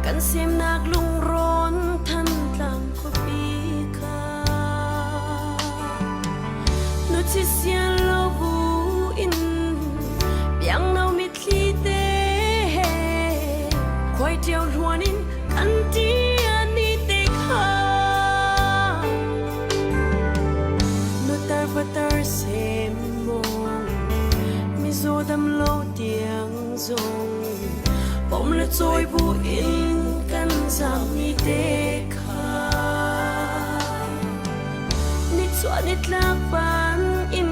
Kan semnak lungrawn Thantlang khuapi kha Nu sian lo bu in biangno mitthli te he khuai ṭio hluan in kan ṭian ni te kha Nutar patar sem mong mizaw dam lo tiang zong pom le cawi bu in kan zam ni te kha Nichuah nitlak ban in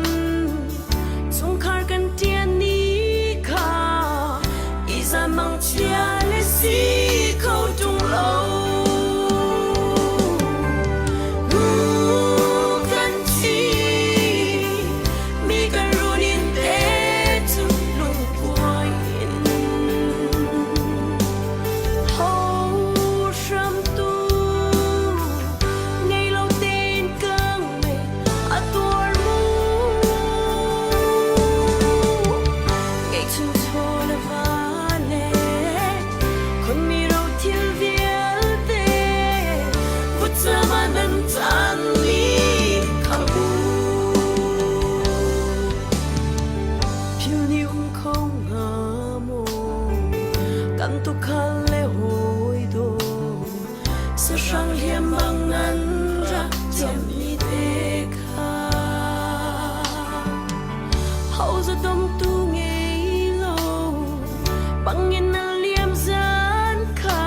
chungkhar kan ṭian ni kha i zamang chia le si kho ṭung lo. Kan thi mi kan run in te cu lungkuai in ho hramtu ngei lo tein ka ngei a tuar mu ngeihchun chaw le va le khon mi ro thil vialte vutcam ah nan caan mi kha mu phil ni um kho hnga maw kan tukhal le hawi daw sahrang hliam bang nan rak ciammi te kha ho za dongtu ngei lo bangin na liam zan kha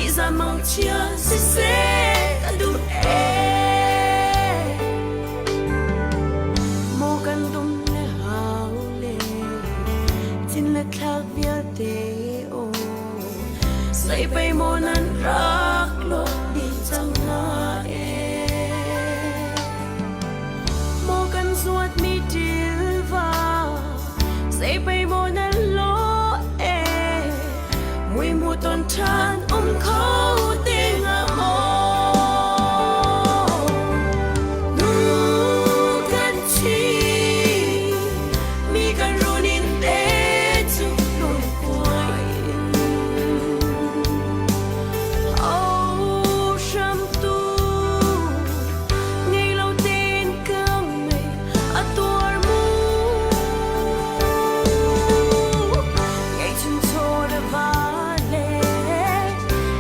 i za mang chia siseh ka duh e Maw kan dum le hau le cin le thlak vialte aw zei pei maw nan rak lawt dih cang hnga e Maw kan zuat mi ṭilva zei pei maw nan lawh e mui mu ton ṭhan um kho te hnga maw Nu kan thi mi kan run in te cu lungkuai in Ho hramtu ngei lo tein ka mei a tuar mu Ngeihchun chaw le va le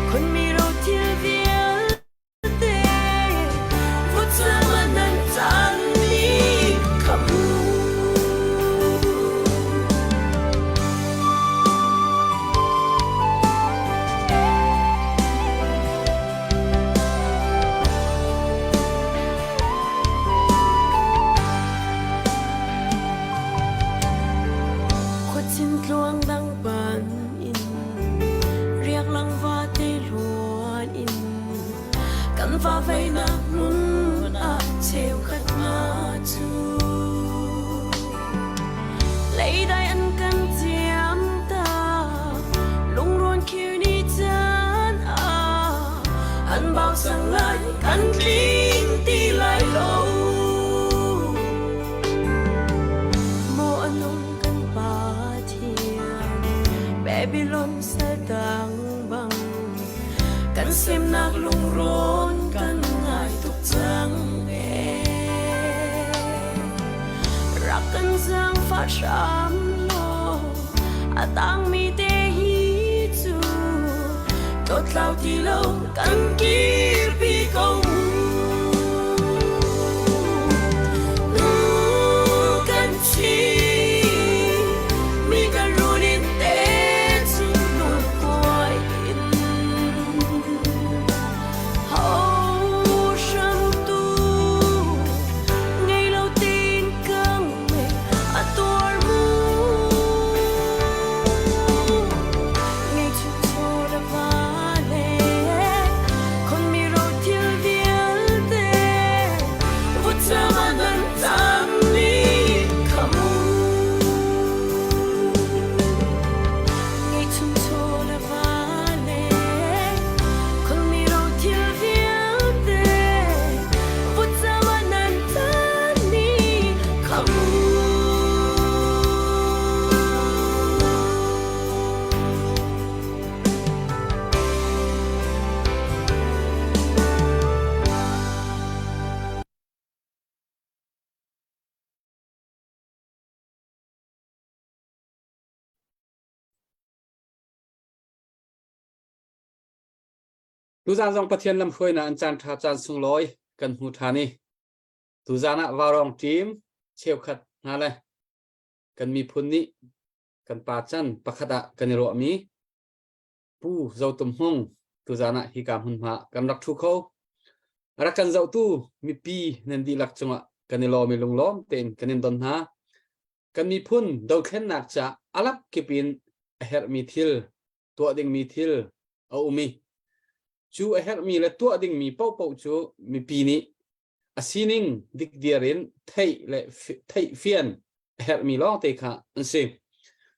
khon mi ro thil vialte vutcam ah nan caan ni kha mu. Khuachin tluang dang pan in riak lang vate luan in kan va veinak hmun ah cheukhat hna cu leidai an kan ciam ta lungrawn khir ni caan ah an bau sang lai kan tling ti lai lo Maw a nung kan Pathian Babylon saltang bang kan semnak lungrawn kan ngai tuk cang ee rak kan zaangfah hram law a tangmi te hi cu dawtlau ti lo kan kirpi ko mu. Nu kan thi mi kan run in te cu lungkuai in ho hramtu ngei lo tin kang me a tuar mu ngei chu chu le va le khon mi ro thil vialte. Tuzaan zong Pathian lamhruainak an caan ṭha caan sunglawi kan hmu ṭhan i tuzaan ah Vaurawng team cheukhat hna le kan miphun nih kan pa can pakhat ah kan i ruahmi Pu Zo Tum Hmung tuzaan ah hika hmunhma kan rak ṭhu kho. A rak kan zohtu mipi nan dihlak cungah kan i lawm i lunglawm tein kan in don hna. Kan miphun dothlennak ca alap kip in a herhmi thil, tuah dingmi thil a um i cu a herhmi le tuah dingmi paohpaoh cu mipi nih a sining dikdiar in theih le theih fian a herhmi lawngte kha an si.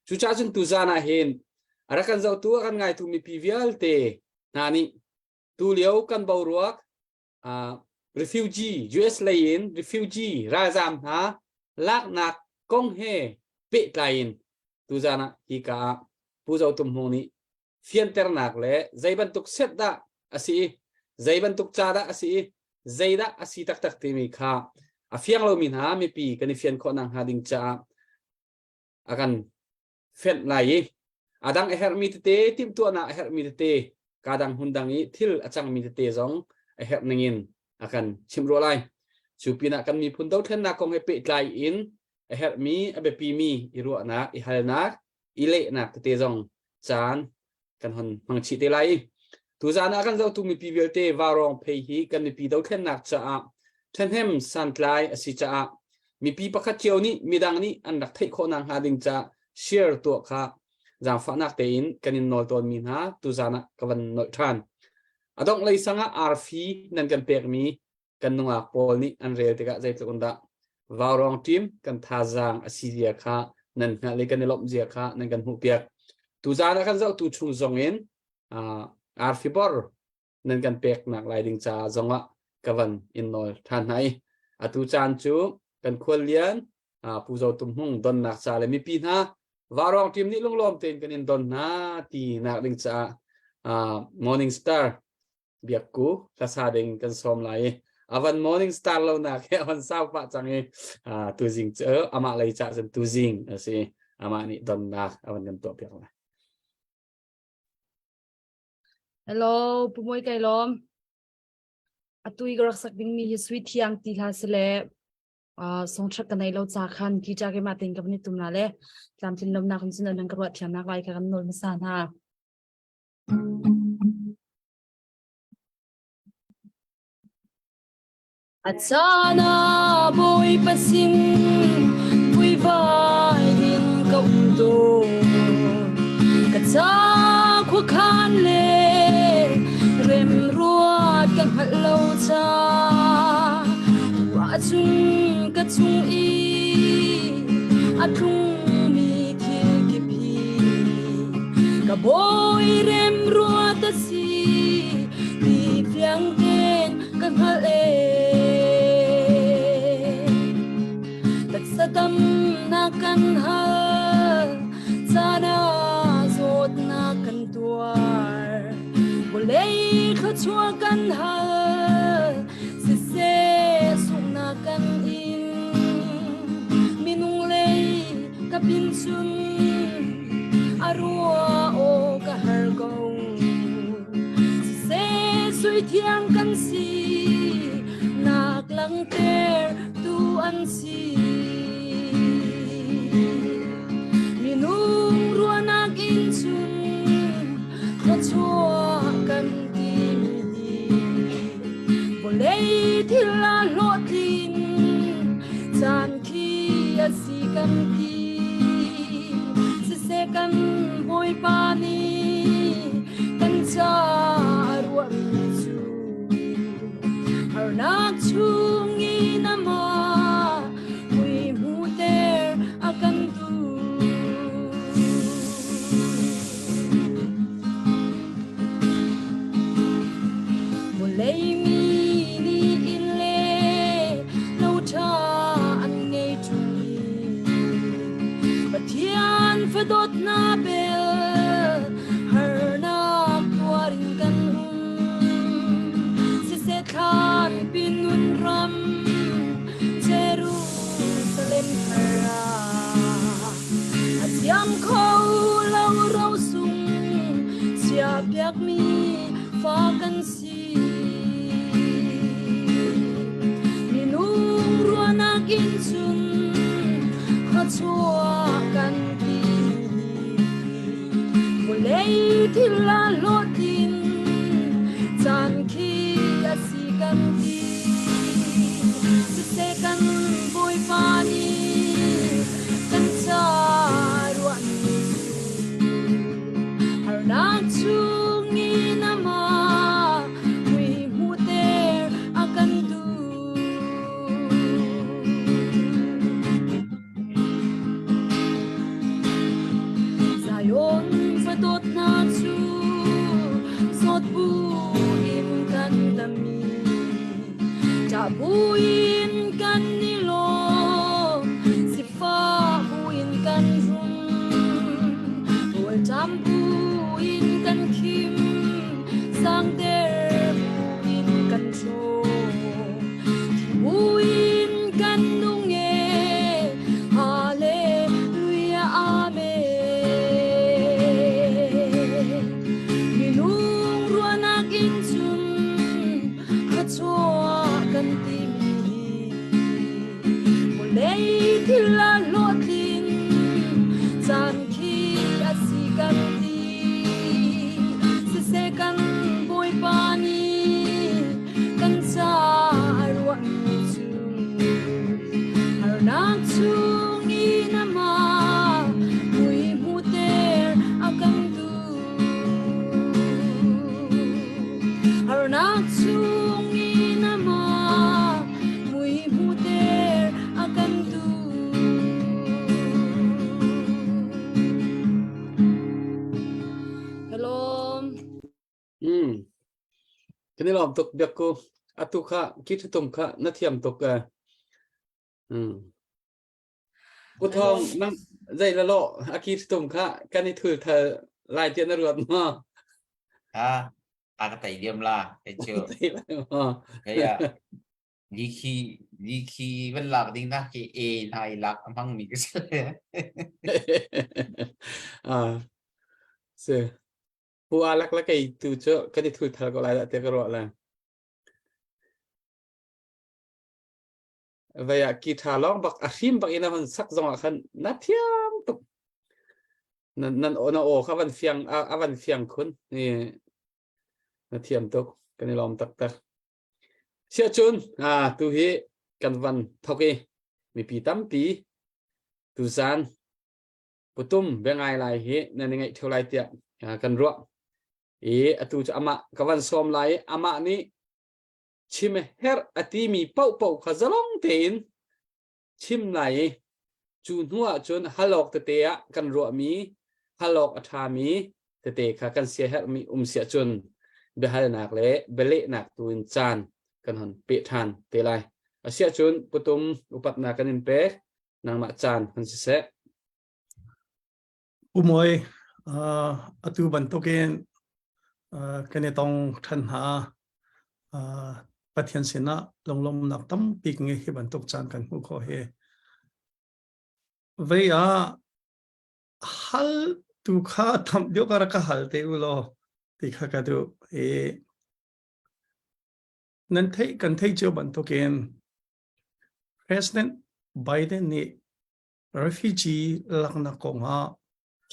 Cucaah cun tuzaan ah hin a rak kan zohtu a kan ngaitu mipi vialte hna nih tulio kan boruak refugee US lei in refugee ralzaam hna laknak kong he pehtlai in tuzaan ah hika ah Pu Zo Tum Hmung nih fianternak le zei bantuk set dah a si i zei bantuk ca dah a si i zeidah a si taktak timi kha a fiang lomi hna mipi kan i fian khawh nakhnga ding caah a kan fenh lai i a dang a herhmi tete timhtuahnak a herhmi tete ka dang hmun dang i thil a cangmi tete zong a herh ningin a kan chimh rua lai. Cu pinah kan miphun dothlennak kong he pehtlai in a herhmi a biapimi i ruahnak i halnak i lehnak tete zong caan kan hon hmang chih te lai. Tuzaan ah kan zohtu mipi vialte vaurawng phei hi kan mipi dothlennak caah ṭhahnem santlai a si caah mipi pakhat cio nih midang nih an rak theih khawh nakhnga ding caah share tuah kha zaangfahnak tein kan in nawl tawnmi hna tuzaan ah ka van nolh ṭhan. A dongh lei sang ah arfi nan kan pekmi kan nungak pawl nih an rel tikah zeitluk in dah vaurawng team kan thazaang a si zia kha nan hngalh i kan i lawmh zia kha nan kan hmuhpiak. Tuzaan ah kan zohtu chung zong in arfi bor nan kan peknak lai ding caah zongah ka van in nawl ṭhan hna i atu caan cu kan khuallian Pu Zo Tum Hmung donnak ca le mipi hna vaurawng team nih lunglawm tein kan in don hna ti nak ding caah Morning Star Biakku hlasa ding kan sawm lai i avan morning star lo nak he avan sau pah cang i tuzing cu amah lei cah cun tuzing a si amah nih donnak avan kan tuah piak lai. Hello, Pu Moi kai lawm. Atu i ka rak sak dingmi hi sui thiang ti hla si le song ṭhat ka nei lo ca khan guitar ke mah tein ka van i tum la le tlamtlin lomnak in cun nan ka ruah thiamnak lai kha kan nawl hmasa hna. A caan ah Bawipa sin vuivai in ka um tawn. Ka ca khuakhan le remruat ka hngalh lo ca tu ahcun ka chung i a tlungmi thil kip hi ka bawi remruat a si ti fiang tein ka hngalh ee. Taksa damnak kan hal, caan ah zawtnak kan tuar. Vawlei thluachuah kan hal, siseh sunghnak kan in. Minung lei ka pin cun a rua aw ka har ko. Siseh sui thiang kan si, nak langhter tu an si. Minung ruahnak in cun thluachuah kan timi hi vawlei thil ah hlawhtlin caan khi a si kan ti. Siseh kan Bawipa nih kan ca a ruahmi cu harnak chungin amah mui hmuhter a kan duh. Vawlei mi nih inn le lo ṭha an ngei ṭung i Pathian fadawtnak bel harnak tuar in kan um. Siseh thlan pinun ram Jerusalem thar ah a thiam kho lo rosung chia piakmi fa kan si. Minung ruahnak in cun khuachuah kan ti. Vawlei thil a hlawhtlin caan khi a si kan ti. Siseh kan Bawipa nih kan ca ruahmi cu harnak chungin amah mui hmuhter a kan duh. Zion fa dawtnak cu zawt buin kan dami, ṭah buin kan i lawm, sifah buin kan rum, rawlṭam buin kan khim, sangter buin kan ṭhawng. Buin kan nung e, Hallelujah, Amen. Minung ruahnak in cun khuachuah kan timi hi vawlei thil a hlawhtlin caan khi a si kan ti. Siseh kan Bawipa nih kan ca a ruahmi cu harnak chungin amah mui hmuhter a kan duh. Harnak chungin amah mui hmuhter a kan duh. Hello. Kan i lawm tuk biak ku. Atu kha ki ṭhitum kha na thiam tuk eh. Pu Thawng nang zei la lo a ki ṭhitum kha kan i thul thal lai tiah na ruat maw? Ha a ka tei diam la kei cu. Tei lai maw? Kei ah Li khi li khi van lak ding na khi e na i lak a hmang mi ka si. Ah, si. Pu alak la kei tu cu kan i thul thal ko lai dah tiah ka ruah le. Vei ah ki tha lawng bak a hrim bak in a van sak zong ah khan na thiam tuk. Nan nan na aw kha van fiang a van fiang khun. Ni na thiam tuk. Kan i lawm taktak. Siahcun tu hi kan van thok i mipi tampi tuzan putum biangai lai hi nan i ngaih ṭheo lai tiah kan ruah. I atu cu amah ka van sawm lai i amah nih chim herh a timi paohpaoh kha zalong tein chim lai i cu hnu ah cun hal awk tete ah kan ruahmi hal awk a ṭhami tete kha kan siaherhmi um siah cun biahalnak le bialehnak tu in caan kan hon peh ṭhan te lai. Asiahcun putum upatnak kan in pek nangmah caan kan siseh. Umawi atu bantukin kan i tong ṭhan hna. Pathian sinah lunglawmhnak tampi nge hi bantuk caan kan hmuh khawh hi. Vei ah hal tu kha tham deuh ka rak ka hal te u law ti kha ka duh. I nan theih kan theih cio bantukin President Biden nih refugee laknak kongah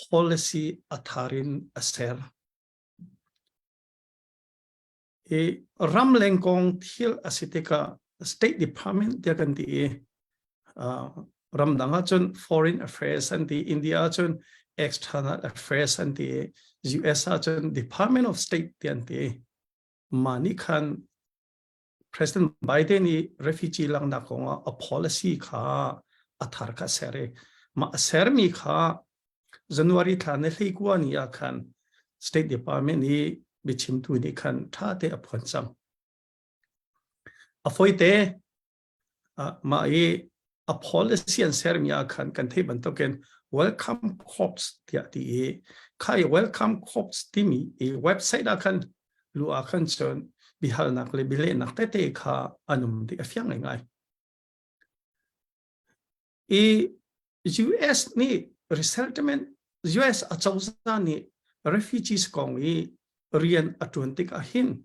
policy a thar in a ser. I ramleng kong thil a si tikah State Department tiah kan ti i ramdang ahcun Foreign Affairs an ti, India ahcun External Affairs an ti, US ahcun Department of State ti an ti. Mah nih khan President Biden i refugee laknak kongah a policy kha a thar kha a ser i mah a sermi kha January thla ni 19 ni ah khan State Department i biachimtu nih khan ṭha te a phuan cang. A foite mah i a policy an sermi ah khan kan theih bantukin Welcome Corps tiah ti i kha i Welcome Corps timi i website ah khan lu ah khan cun bihalnak le bialehnak tete kha an um dih a fiang ngai. I US nih resettlement US acozah nih refugees kong i. rian a ṭuan tikah hin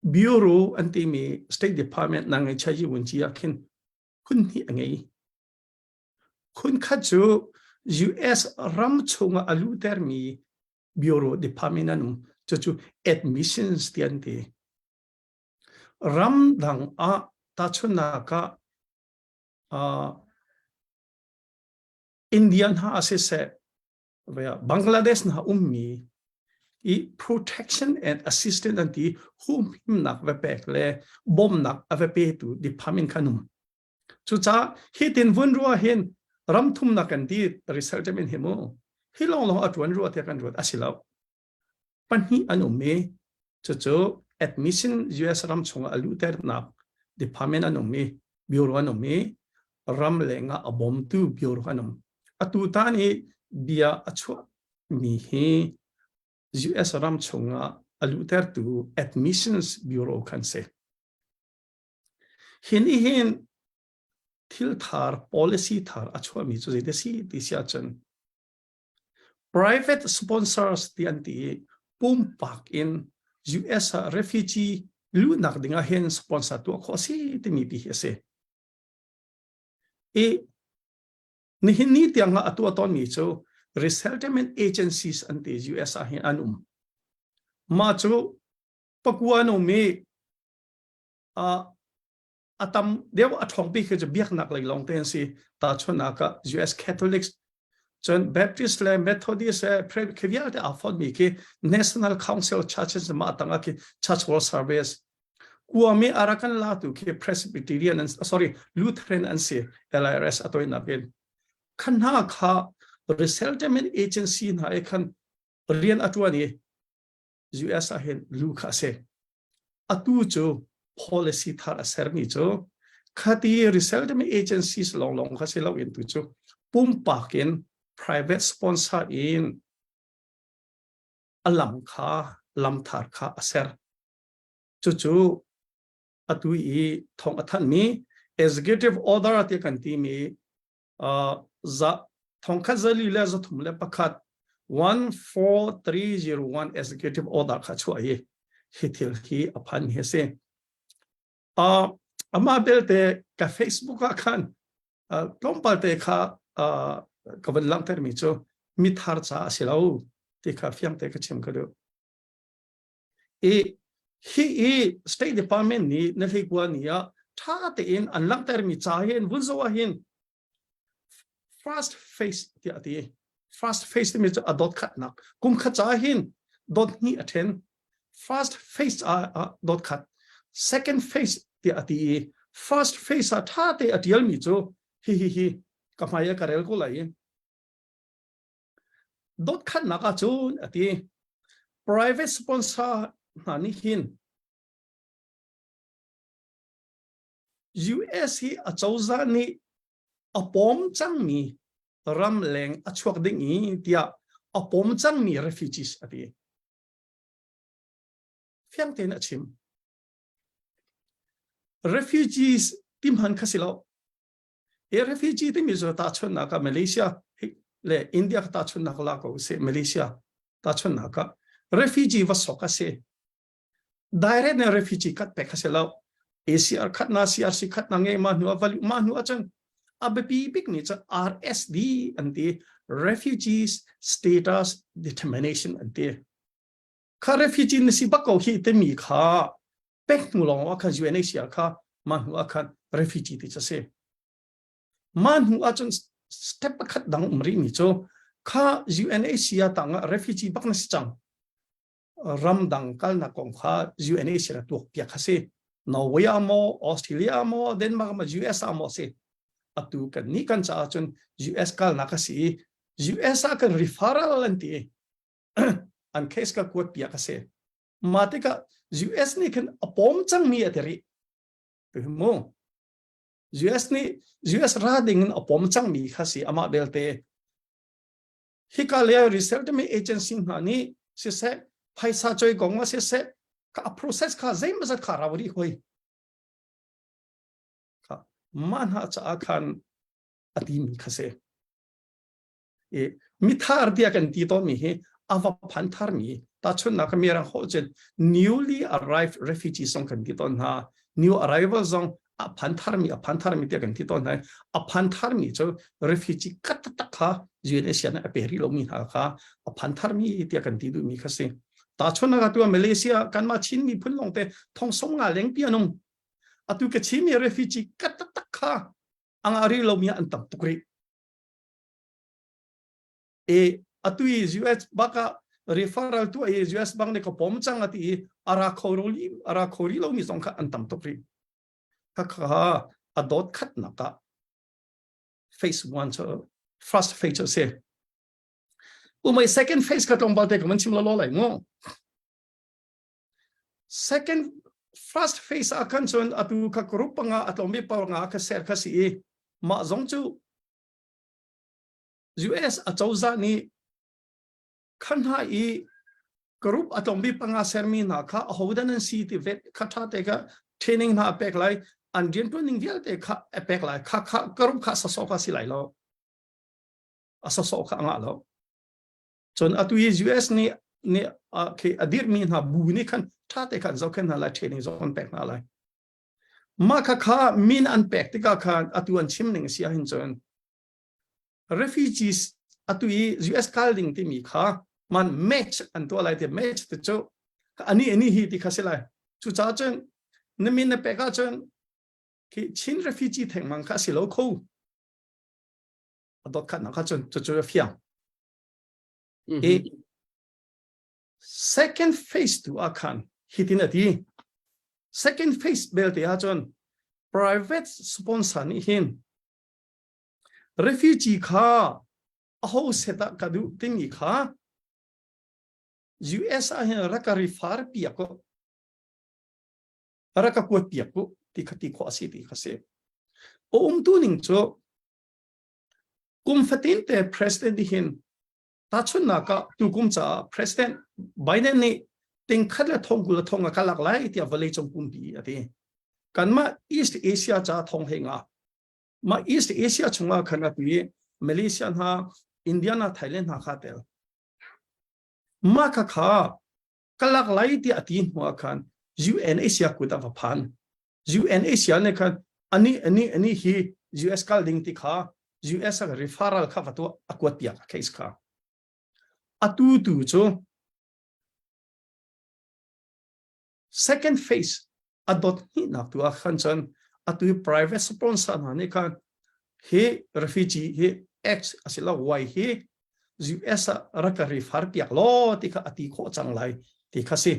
Bureau an timi State Department nang ngei chai wun chi ah khin phun hnih a ngei. Phun khat cu US ram chungah a luhtermi Bureau Department an um. Cucu admissions ti an ti. Ramdang ah tahchunhnak ah uh, India hna ah siseh Bangladesh hna ummi i protection and assistance an ti humhimnak va pek le bawmnak a va petu department khan um. Cucaah hi tin vun rua hin ram thumnak kan ti research min hi mu hi long long a tuan rua te kan ruat asi lo. Pahnih an um i cucu admission US ram chungah a luhternak department an um i bureau an um i ram lengah a bawmtu bureau an um. Atu tan i bia a chuah mi hi US ram chungah a luhtertu admissions bureau khan si. Hin i hin thil thar policy thar a chuahmi cu zei si ti si ahcun Private sponsors ti an ti i pumpak in US ah refugee luhnak ding ah hin sponsor tuah khawh a si timi pi hi a si. I nihin ni tiang ah a tuah tawnmi cu resettlement agencies an ti US ah hin an um. Mah cu pakua an um i uh, a tam deuh a ṭhawng bik khi cu biaknak lei lawng te an si tahchunhnak ah US Catholics cun Baptist le Methodist le khi vialte aa fonhmi khi National Council Churches mah tangah khi Church World Service kuami Arakan latu khi Presbyterian an sorry Lutheran an si LIRS a toinak in khan hna kha resettlement agency hna e khan rian a ṭuan i US ah hin lu kha a si Atu cu policy thar a sermi cu khati resettlement agencies lawnglawng kha si loin tu cu pumpak in private sponsor in a lam kha lam thar kha a ser. Cucu atu i thong a thanhmi executive order ti kan timi za thongkhat zali le zathum le pakhat 14301 executive order kha chuah hi hi thil hi a phan hi a si uh, amah belte ka Facebook ah khan uh, tlawmpal te kha uh, ka van langhter mi cu mithar ca a si lo ti kha fiang te ka chim ka duh i hi i State Department nih na hleikua ni ah ṭha tein an langhtermi ca hin vun zoh ah hin first phase tiah a ti. First phase timi cu a dot khatnak. Kum khat ca hin dot hnih a ṭhen. First phase ah dot khat. Second phase tiah a ti i first phase ah ṭha te a ṭialmi cu hi hi hi ka hmai ah ka rel ko lai i Dotkhatnak ahcun a ti. Private sponsor hna nih hin US hi a cozah nih a pawm cangmi ramleng a chuak ding i tiah a pawm cangmi refugees a ti. Fiang tein a chim. Refugees ti hman kha si lo. Hi refugee timi cu tahchunhnak ah Malaysia le India ka tahchunhnak la ko sih Malaysia tahchunhnak ah refugee va sok a si. Direct na refugee kat pek a si lo. ACR khat na CRC khat na ngei ma hnu ah value ma hnu ah cun a biapi bik mi cu RSD an ti Refugees Status Determination an ti. Kha refugee na si bak ko hi timi kha pek hnu lawng ah khan UNHCR kha mah hnu ah khan refugee ti cu si. Mah hnu ah cun step pakhat dang um rih mi cu kha UNHCR tang ah refugee bak na si cang. Ramdang kalnak kong kha UNHCR tuak piak kha si. Norway ah maw, Australia ah maw, Denmark maw, US ah maw si. Atu kan nih kan caah cun US kalnak a si i US ah kan referral an ti i an case ka kuat piak a si. Mah tikah US nih khin a pawm cangmi a ti rih. Mu. US nih US ra ding in a pawm cangmi kha si amah belte. Hika le resettlement agency hna nih siseh phaisa choi kong ah siseh ka a process kha zeimazat kha rau rih hoi. Kha mah hna caah khan a timi kha si. I mithar tiah kan ti tawnmi hi a va phan tharmi. Tahchunhnak ah mirang holh cun newly arrived refugees zong kan ti tawn hna. New arrival zong a phan tharmi a phan tharmi tiah kan ti tawn hna. A phan tharmi cu refugee kat taktak kha UNHCR nih a pe rih lomi hna kha a phan tharmi tiah kan ti duhmi kha si. Tahchunhnak ah tu Malaysia kanmah Chin miphun lawngte thong som nga lengpi an um. Atu ka Chinmi refugee kat taktak kha a ngah rih lomi an tam tuk rih. E atu i US bak ah referral tu i US bank nih ka pom cang ati i ara kho ro li ara kho ri lomi zong kha an tam tuk rih. Kha kha a dot khat nak ah phase 1 cu first phase cu si. Umai second phase kha tlawmpal te ka man chim lo lo lai mu. Second first phase ah khan cun atu kha group panga a tlawmmi panga kha ser kha si i mah zong cu US acozah nih khan hna i group a tlawmbi panga sermi hna kha ahodah nan si ti vet kha ṭha te kha training hna a pek lai an rianṭuan ning vialte kha a pek lai kha kha group kha sasawh kha si lai lo a sasawh kha a ngah lo cun atu i US nih nih khi a dirmi hna bu nih khan ṭha te khan zohkhenh hna lai training zong an pek hna lai mah kha kha min an pek tikah khan atu an chim ning si ahhin cun refugees atu i US kal ding timi kha man match an tuah lai ti match te cu ani ani hi ti kha si lai cucaah cun na min na pek ahcun khi Chin refugee thengmang kha si lo kho a dot khat nak kha cun cu cu a fiang i second phase tu ah khan hitin a ti second phase belte ahcun private sponsor nih hin Refugee kha aho set ah ka duh timi kha US ah hin rak ka refer piak ko rak ka kuat piak ku ti kha ti khawh a si ti kha si. A umtu ning cu kum fatin te president hin tahchunhnak ah tukum caah president Biden nih ting khat le thong kul le thong a ka lak lai tiah vawlei cung pumpi a ti. Kanmah East Asia ca thong he nga Mah East Asia chungah khan atu i Malaysia hna, India hna, Thailand hna kha tel. Mah kha kha ka lak lai tiah a ti hnu ah khan UNHCR kut a va phan. UNHCR nih khan ani ani ani hi US kal ding ti kha US a referral kha va tuah a kuat piak a case kha. Atu tu cu Second phase a dot hnihnak tu ah khan cun atu i private sponsor hna nih khan hi refugee hi X asilo Y hi US ah rak ka refer piak law ti kha a ti khawh cang lai ti kha si.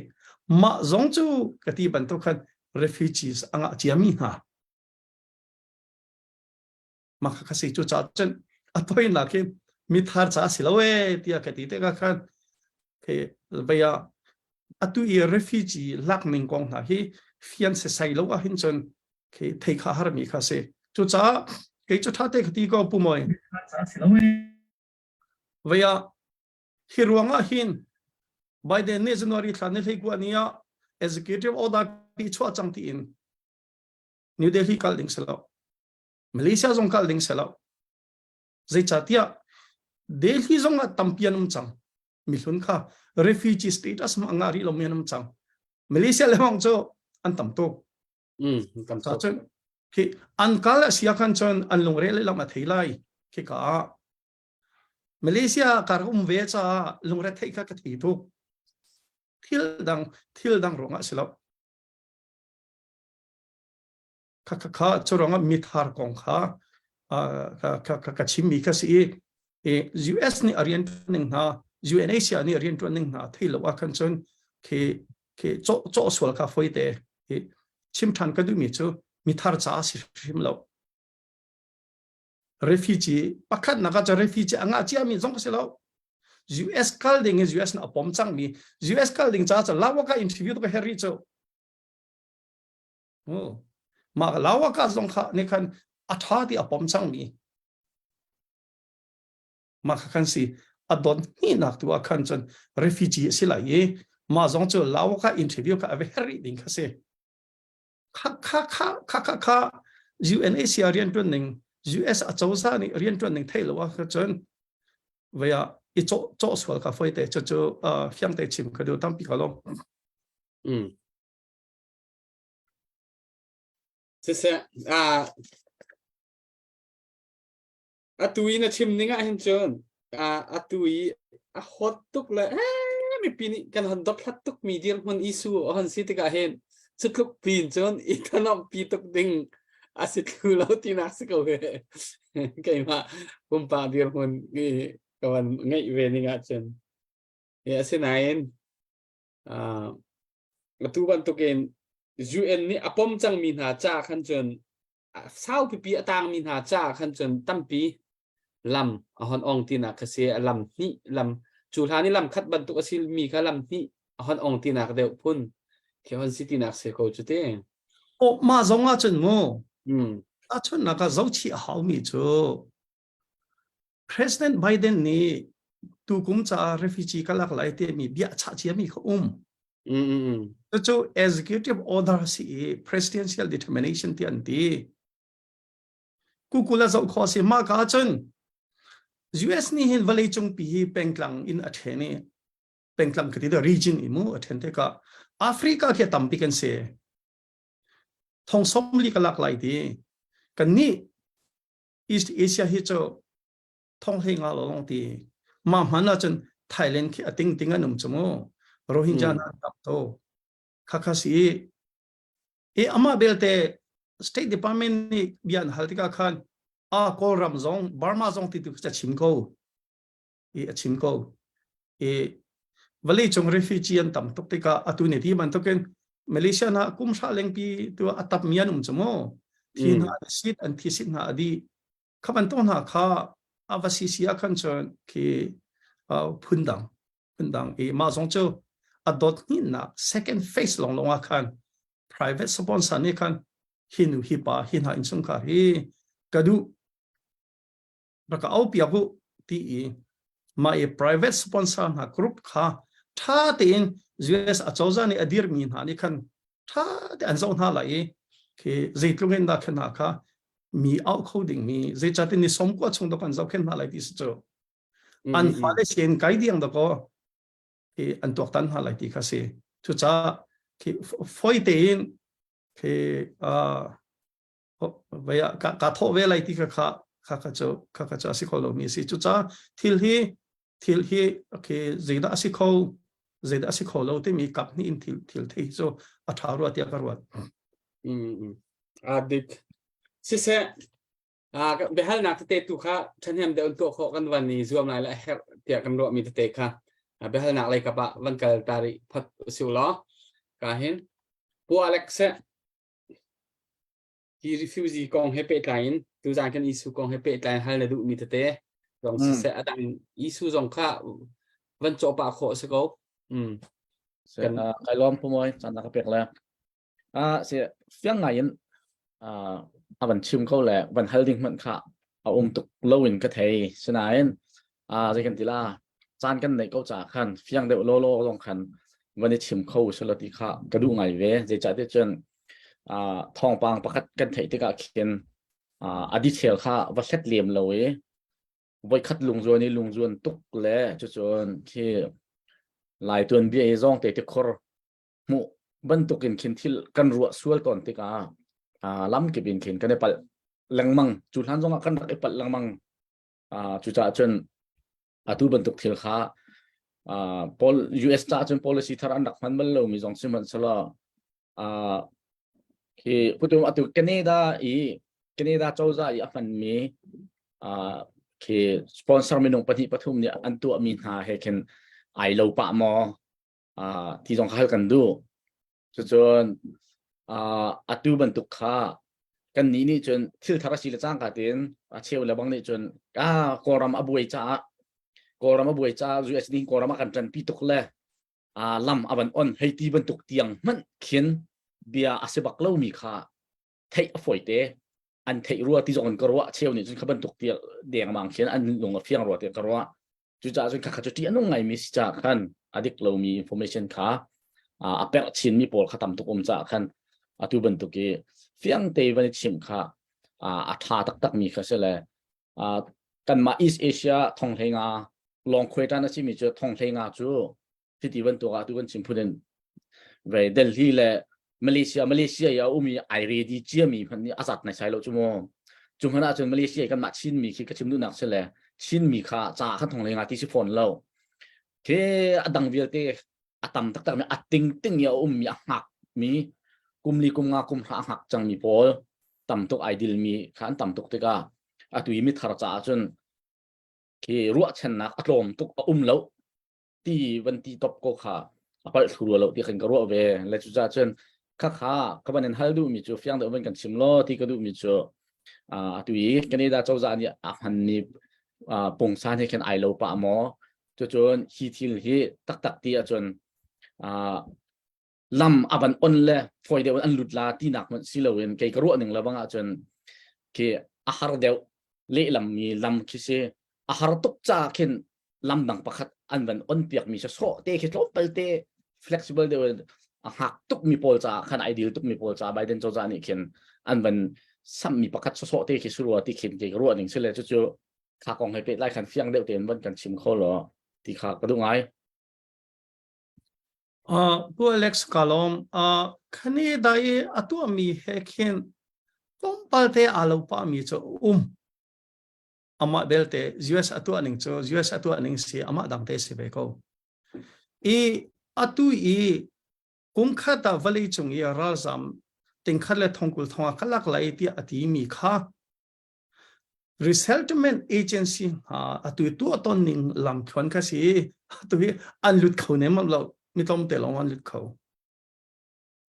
Mah zong cu ka ti bantuk khan refugees a ngah ciami hna mah kha si cu caah cun a toinak hi mithar ca si lo e tiah ka ti tikah khan ke vei ah atu i refugee lak ning kong hna hi fian sesai lo ah hin cun ke thei kha har mi kha si cu caah kei cu tha te ka ti ko pu moi vei ah hi ruang ah hin Biden nih January thla ni hlei kua ni ah executive order pi chuah cang ti in New Delhi kal ding si lo Malaysia zong kal ding si lo. Zeicahtiah Delhi zong ah tampi an um cang. Mihlun kha refugee status ma ngah rih lomi an um cang. Malaysia lengmang cu an tam tuk. Mm, tam tuk. Cun khi an kal a sia khan cun an lungre le lam a thei lai. Khi ka ah Malaysia kar um ve caah lungre theih kha ka thei tuk. Thil dang thil dang ruangah si lo. Kha kha kha cu ruangah mithar kong kha ka ka ka chimmi kha si i US nih a rian ning hna UNHCR nih a rian ṭuan ning hna thei lo ah khan cun khi khi cawh cawh sual kha foi te hi chim ṭhan ka duhmi cu mithar caah si hrim lo refugee pakhat nak ah cu refugee a ngah ciami zong ka si lo US kal ding in US na a pom cangmi US kal ding caah cun lawaka interview tu ka herri cu Mah lawaka zong kha nih khan a ṭha ti a pom cangmi mah kha khan si a don hnihnak tu ah khan cun refugee a si lai i mah zong cu lawaka interview kha a va herh rih ding kha si. Kha kha kha kha kha kha UNHCR rianṭuan ning US acozah nih rianṭuan ning theih lo ah cun vei ah i cawh cawh sual kha foi te cu cu fiang te chim ka du tampi ka lo. Siseh, atu i na chim ning ah hin cun atu i a hot tuk le mipi nih kan hon dothlat tuk mi dirhmun issue a hon si tikah hin cutluk pin cun i thanomh pi tuk ding a si thlu lo tinak si ko he. Keimah pumpak dirhmun i ka van ngeih ve ning ah cun asinain atu bantukin UN nih a pom cangmi hna ca khan cun sau pipi a tangmi hna ca khan cun tampi lam a hon ong tinak kha si. Lam hnih lam cu hlan i lam khat bantuk a si mi kha lam hnih a hon ong tinak deuh phun khi hon si tinak se ko cu te. O ma zong ah cun mu a chun nak ah zochi a hau mi cu President Biden nih tukum caah refugee ka lak lai timi bia chah ciami kha um. Cucu executive order si i presidential determination ti an ti. Kukul a zoh khawh si mah ka cun US nih hin vawlei cungpi hi pengtlang in a then i pengtlang ka ti the region i mu a then te ka Africa khi tampi kan si. Thong som li ka lak lai ti. Kan nih East Asia hi cu thong hlei nga lawng ti ma hman ahcun Thailand khi a ting ting an um chu mu Rohingya na tam to kha kha si e ama belte State Department nih bia an hal tikah khan a Kawlram zong Burma zong ti tu ca chim ko i a chim ko i vawlei cung refugee an tam tuk tikah atu ni ti bantukin Malaysia na kum hra lengpi tu a tap mi an um chu mu thi hna sit an thi sit hna adi kha bantuk hna kha a va si si ah khan cun khi phun dang phun dang i mah zong cu a dot hnihnak second phase long long ah khan private sponsor nih khan hi nu hi pa hi hna innchungkhar hi ka duh rak ka au piak u ti i mah i private sponsor hna group kha tha tein US acozah nih a dirmi hna nih khan tha te an zoh hna lai i khi zeitluk in dah khan hna kha mi au kho ding mi zeicatin ni som kwa chung do kan zoh khen hna lai ti si cu an fale sian kai diang da ko khi an tuaktan hna lai ti kha si cucaah khi foi tein khi vei ah ka thawh ve lai ti kha kha kha kha cu kha kha cu a si kho lomi a si. Cucaah thil hi thil hi okay zeidah a si kho zeidah a si kho lo timi kap hnih in thil thil thei cu a ṭha rua tiah ka ruat. A dik. Siseh biahalnak tete tu kha ṭhahnem deuh in tuah khawh kan van i zuam lai le a herh tiah kan ruahmi tete kha biahalnak lei kap ah van kal ta rih phot usih law ka hin Pu Alex seh Hi refugee kong he pehtlai in tuzaan kan issue kong he pehtlai in hal na duhmi tete zong siseh a dang issue zong kha van cawh pah khawh a si ko. Mm. Kan kai lawm pu moi caan na ka pek le. Ah si fiang ngai in a van chim ko le van hal ding hmanh kha a um tuk lo in ka thei. Sinain zei kan ti la caan kan neih ko caah khan fiang deuh lawlaw zong khan van i chim kho selaw ti kha ka duh ngai ve. Zeicahtiah cun thawngpang pakhat kan theih tikah khin a detail kha va hlet lem lo i voikhat lungzuan i lungzuan tuk le cucun khi Lai tuanbia i zawng te tikhor hmuh bantukin khin thil kan ruah sual tawn tikah lamkip in khin kan i palh lengmang. Cu hlan zongah kan rak i palh lengmang. Cucaah cun atu bantuk thil kha Paul US caah cun policy thar an rak hman bal lomi zong sihmanhsehlaw khi putum atu Canada i Canada cozah i a hmanmi khi sponsor minung pahnih pathum nih an tuahmi hna he khin ai lo pah maw ti zong kha hal kan duh. Cucun atu bantuk kha kan nih nih cun thil thar a si le cangka tiin a cheu le bang nih cun ah Kawlram a buai caah Kawlram a buai caah US nih Kawlram a kan ṭanpi tuk le lam a van on hei ti bantuk tiang hmanh khin bia a si bak lomi kha theih a fawi te an theih rua ti zong in ka ruah cheu nih cun kha bantuk ti dengmang khin an lung a fiang rua ti ka ruah Cucaah cun khakha cu ṭih a nung ngaimi si caah khan a dik lomi information kha a perh chinmi pawl kha tam tuk um caah khan atu bantuk i fiang te van i chimh kha a ṭha taktakmi kha si le kanmah East Asia thong hlei nga Long khuai tan a simi cu thong hlei nga cu hiti bantuk ah tu kan chim phun in ve Delhi le Malaysia Malaysia i a um i ai ready ciami hmanh nih a zat nai sai lo cu mu. Cu hmanh ahcun Malaysia i kanmah Chinmi khi ka chim duhnak si le Chinmi kha ca khan thong hlei nga ti si fawn lo. Khi a dang vialte a tam taktak mi a ting ting i a ummi a hngak mi kum li kum nga kum hra a hngak cangmi pawl tam tuk ai dilmi kha an tam tuk tikah atu i mithar caah cun khi ruahchannak a tlawm tuk a um lo ti van ti top ko kha a palh thlu rua lo ti khan ka ruah ve le cucaah cun kha kha ka van in hal duh mi cu fiang deuh van kan chim law ti ka duh mi cu atu i Canada cozah nih a hmanmi pungsan he khin ai lo pah maw? Cucun hi thil hi taktak ti ahcun lam a van on le fawi deuh in an lut la tinak hmanh si loin kei ka ruah ning le bang ahcun khi a har deuh lehlam mi lam khi si a har tuk ca khin lam dang pakhat an van on piak mi sawh te khi tlawmpal te flexible deuh in a hngak tuk mi pawl caah khan ideal tuk mi pawl caah Biden cozah nih khin an van samh mi pakhat sawsawh te khi surua ti khin kei ka ruah ning si le cucu kha kong he pehtlai khan fiang deuh tein van kan chim kho law ti kha ka duh ngai. Pu Alex Kalom, Canada i a tuahmi he khin tlawmpal te aa lo pahmi cu um. Amah belte US a tuah ning cu US a tuah ning si amah dang te si ve ko. I atu i kum khat ah vawlei cung i ralzam tingkhat le thongkul thong ah ka lak lai tiah a timi kha Resettlement agency hna atu tuah ton ning lamthluan kha si atu hi an lut kho nem lo mi tlawmte lawng an lut kho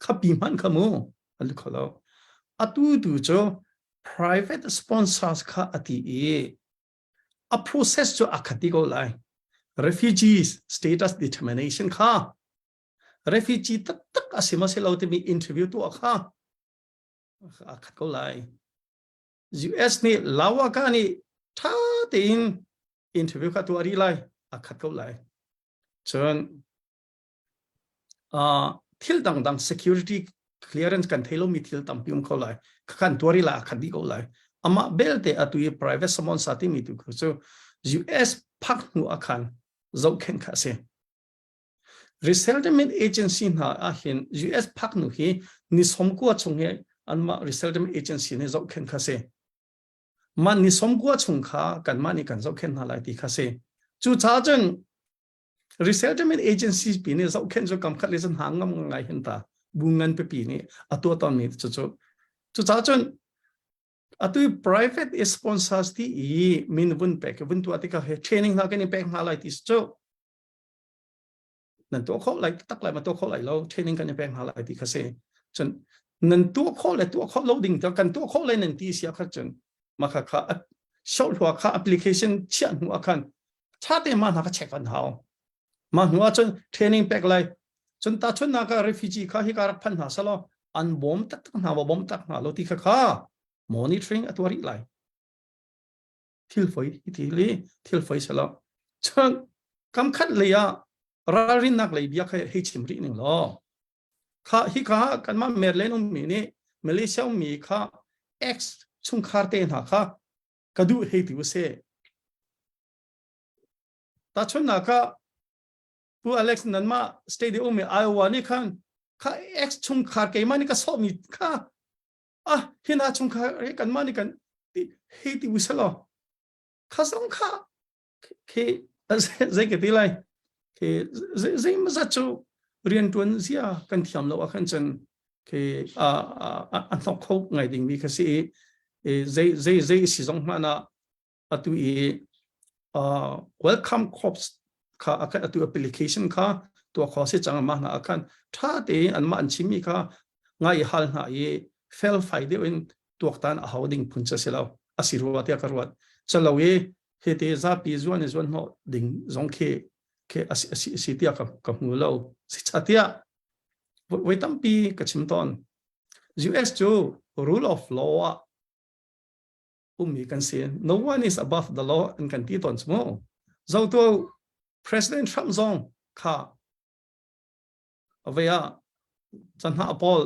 khapi hmanh kha mu an lut kho lo atu tu cu private sponsors kha ati i a process cu a khati ko lai refugees status determination kha refugee taktak a si ma si lo timi interview tuah kha a khat ko lai US nih Lawaka nih ṭha tein interview kha tuah rih lai a khat ko lai cun uh, thil dangdang security clearance kan thei lomi thil tampi um kho lai kan tuar rih lai a khat dih ko lai amah belte atu i private sponsor timi tu cu US phak hnu akhan zohkhenh kha a si Resettlement agency hna ahhin US phak nu hi ni 90 chung hi anmah resettlement agency nih zohkhenh kha si. Mah ni 90 chung kha kanmah nih kan zohkhenh hna lai ti kha si. Cucaah cun resettlement agency pi nih zohkhenh cu kam khat le cun hna ngam ngai hin ta bu ngan pipi nih a tuah tawnmi cucu cucaah cun atu private sponsors ti i min vun pek vun tuah tikah he training hna kan i pek hna lai ti cu Nan tuah khawh lai tak lai ma tuah khawh lai lo training kan i pek hna lai ti kha si. Cun nan tuah khawh le tuah khawh lo ding te kan tuah khawh lai nan ti sia kha cun ma kha kha sohlua kha application chiah hnu ah khan tha te ma hna kha check an hau. Ma hnu ah cun training pek lai cun ta chun na ka refugee kha hi ka rak phan hna salo an bawm tak tak hna wa bawm tak hna lo ti kha kha monitoring a tuah rih lai. Thil foi hi li thil foi selo cun kam khat lei ah ralrinnak lei bia kha hei chim rih ning law kha hi kha kanmah Maryland ummi nih Malaysia ummi kha ex chungkhar te hna kha ka duh hei ti usih tahchunhnak kha Pu Alex nanmah state i ummi Iowa nih khan kha ex chungkhar keimah nih ka sawhmi kha ah hi hna chungkhar hi kanmah nih kan hei ti usih law kha zong kha khi zei ka ti lai khi zei mazat cu riantuan zia kan thiam lo ah khan cun khi a a hnok kho ngai ding mi kha si i zei zei zei si zong hmanh ah atu i welcome corps kha akhan atu application kha tuah kho si cang ma hna akhan tha tein anmah an chimmi kha ngai hal hna i fel fai deuh in tuaktan a hau ding phun cha si lo a si rua tiah ka ruat chalo i he te zapi zuan i zuan hnawh ding zong khi khi a si si tiah ka ka hmu lo si cha tiah voi tampi ka chim tawn US cu rule of law ah ummi kan si no one is above the law an kan ti tawn mu zotu President Trump zong kha avei ah chanha paul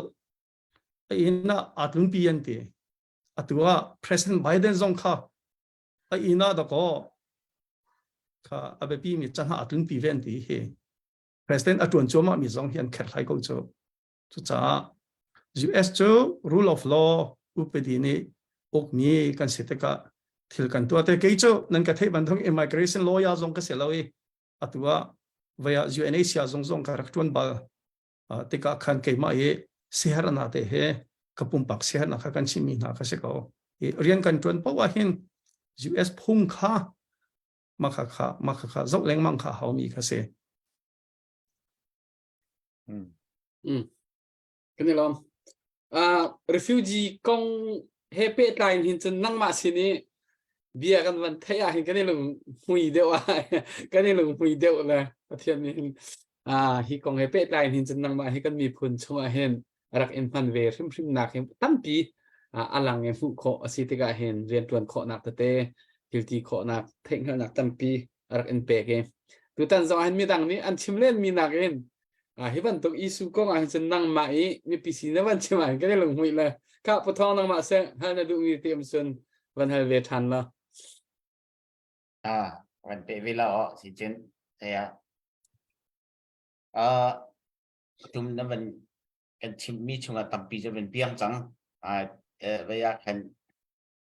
a inn ah aa tlunpi an ti atu ah President Biden zong kha a inn ah dakaw. Kha a biapi mi cahna a tlunpi ve an ti hi. President a tuan cuahmah mi zong hi an kherhlai ko cu. Cucaah US cu rule of law upadi nih ukmi kan si tikah thil kan tuah te kei cu nan ka theih bantuk immigration lawyer zong ka si lo i atu ah vaya UNHCR zong zong ka rak tuan bal tikah khan keimah i siherhnak te he ka pumpak siherhnak kha kan chimmi hna kha si ko. I rian kan tuan paoh ah hin US phung kha makha kha makha kha zoh lengmang kha haumi kha si. Kan i lawm. Refugee kong he pehtlai in hin cun nangmah sin i bia kan van theih ah hin kan i lung hmui deuh ah kan i lung hmui deuh le Pathian nih hin hi kong he pehtlai in hin cun nangmah hi kan miphun chungah hin rak in hman ve hrimhrim nak hi tampi a lang i hmuh khawh a si tikah hin rianṭuan khawhnak tete thilti khawhnak theihhngalhnak tampi a rak in pek i tutan zong ah hin midang nih an chim len mi nakin hi bantuk issue kong ah hin cun nangmah i mipi sin na van chim ah hin kan i lunghmuih le kha puthawng nangmah seh hal na duhmi te um cun van hal ve ṭhan la. Ah, van pe ve la o si cun ya. Ah, tum na van kan chimmi chungah tampi cu van piang cang. Ah, ve ya khan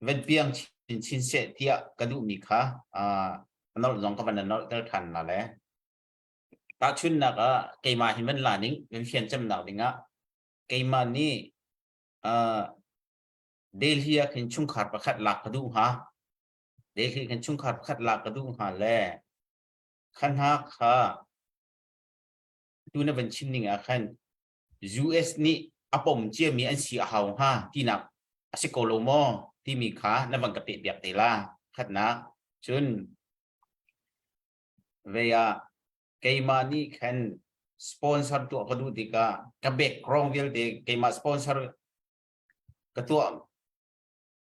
van piang chinchin seh tiah ka duhmi kha nolh zong ka van nolh ter ṭhan la le tahchunnak ah keimah hi van la ning van fian cemnak dingah keimah nih Delhi ah khin chungkhar pakhat lak ka duh hnga. Delhi khin chungkhar pakhat lak ka duh hnga le kha hna kha tu na van chim ning ah khan US nih a pom ciami an si a hau hnga tinak a si ko lo maw timi kha na van ka peh piak te la. Khatnak cun ve ah keimah nih khan sponsor tuah ka duh tikah ka background vialte keimah sponsor ka tuah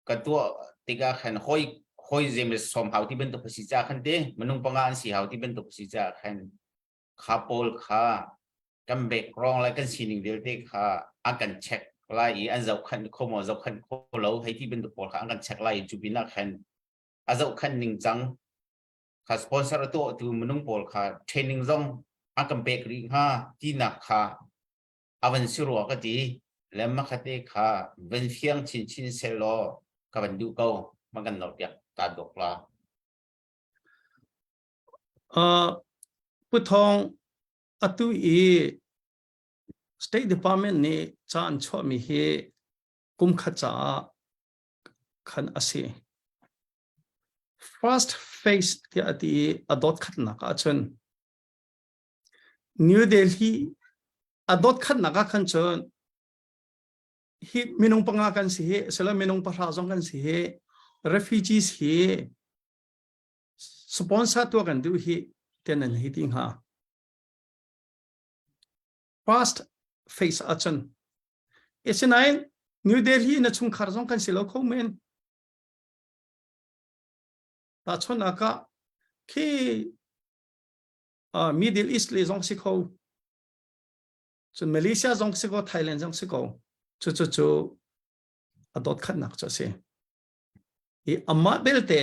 ka tuah tikah khan hoi hoi zemes som hau ti bantuk si ca khan te minung panga an si hau ti bantuk si ca khan kha pawl kha kan background le kan sining vialte kha an kan check lai i an zohkhenh kho maw zohkhenh kho lo hei ti bantuk pawl kha an kan check lai i cu pinah khan a zohkhenh ning cang kha sponsor a tuahtu minung pawl kha training zong an kan pek rih hnga tinak kha a van si rua ka ti le makhate kha van fiang chinchin seh law ka van duh ko ma kan nor piak ta dok la. Pu Thawng, atu i State Department nih ca an chuahmi hi kum khat caah khan a si. First phase tiah a ti i a dot khatnak ahcun New Delhi a dot khatnak ah khan cun hi minung panga kan si hi, sila minung pahra zong kan si hi, refugees hi sponsor tuah kan duh hi ten an hi ti hnga. Past phase ahcun asinain New Delhi na chungkhar zong kan si lo kho men. Tahchunhnak ah khi Middle East le zong si kho. Cun Malaysia zong si ko, Thailand zong si ko. Cu cu cu a dot khatnak cu a si. I amah belte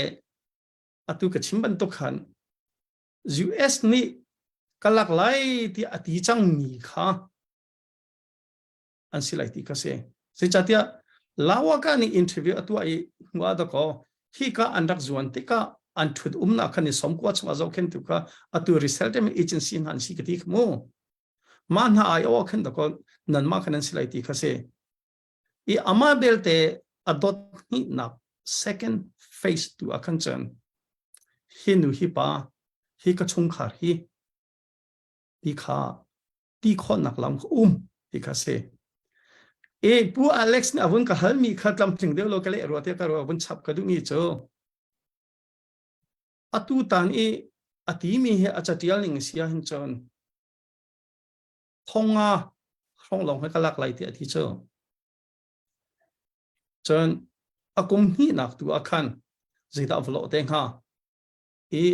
atu ka chim bantuk khan US nih ka lak lai ti a ti cangmi kha an si lai ti kha si. Zeicahtiah Lawaka nih interview a tuah i hnu ah dakaw hi ka an rak zuan tikah an thut umnak khan i somkua chungah zohkhentu kha atu resettlement agency hna an si ka ti kha mu. Mah hna ai aw khan dakaw nanmah khan an si lai ti kha si. I amah belte a dot hnihnak second phase tu ah khan cun hi nu hi pa hi ka chungkhar hi ti kha ti khawhnak lam kha um ti kha si. E pu Alex nih a vun ka halmi kha tlamtling deuh lo ka leh rua te ka rua vun chap ka duhmi cu atu tan i a timi hi a catial ning si ahhin cun thonga hrawng lawng he ka lak lai ti a ti cu. Cun a kum hnihnak tu ah khan zeidah va lawh te hnga? I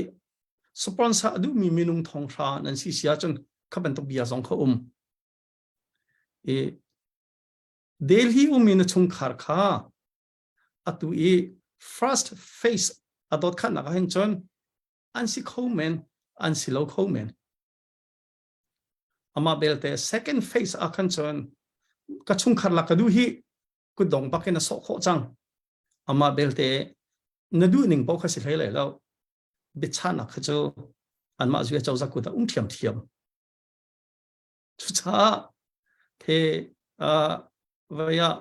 sponsor a duhmi minung thong hra nan si si ahcun kha bantuk bia zong kha um. I Delhi ummi na chungkhar kha atu i first phase a dot khatnak ah hin cun. An si kho men, an si lo kho men. Amah belte second phase ah khan cun ka chungkhar lak ka duh hi kutdong bak in a sawh khawh cang. Amah belte na duh ning paoh kha si hlei lai lo. Biachanak kha cu anmah zui cozah kut ah um ṭhiamṭhiam. Cucaah the uh, vai ah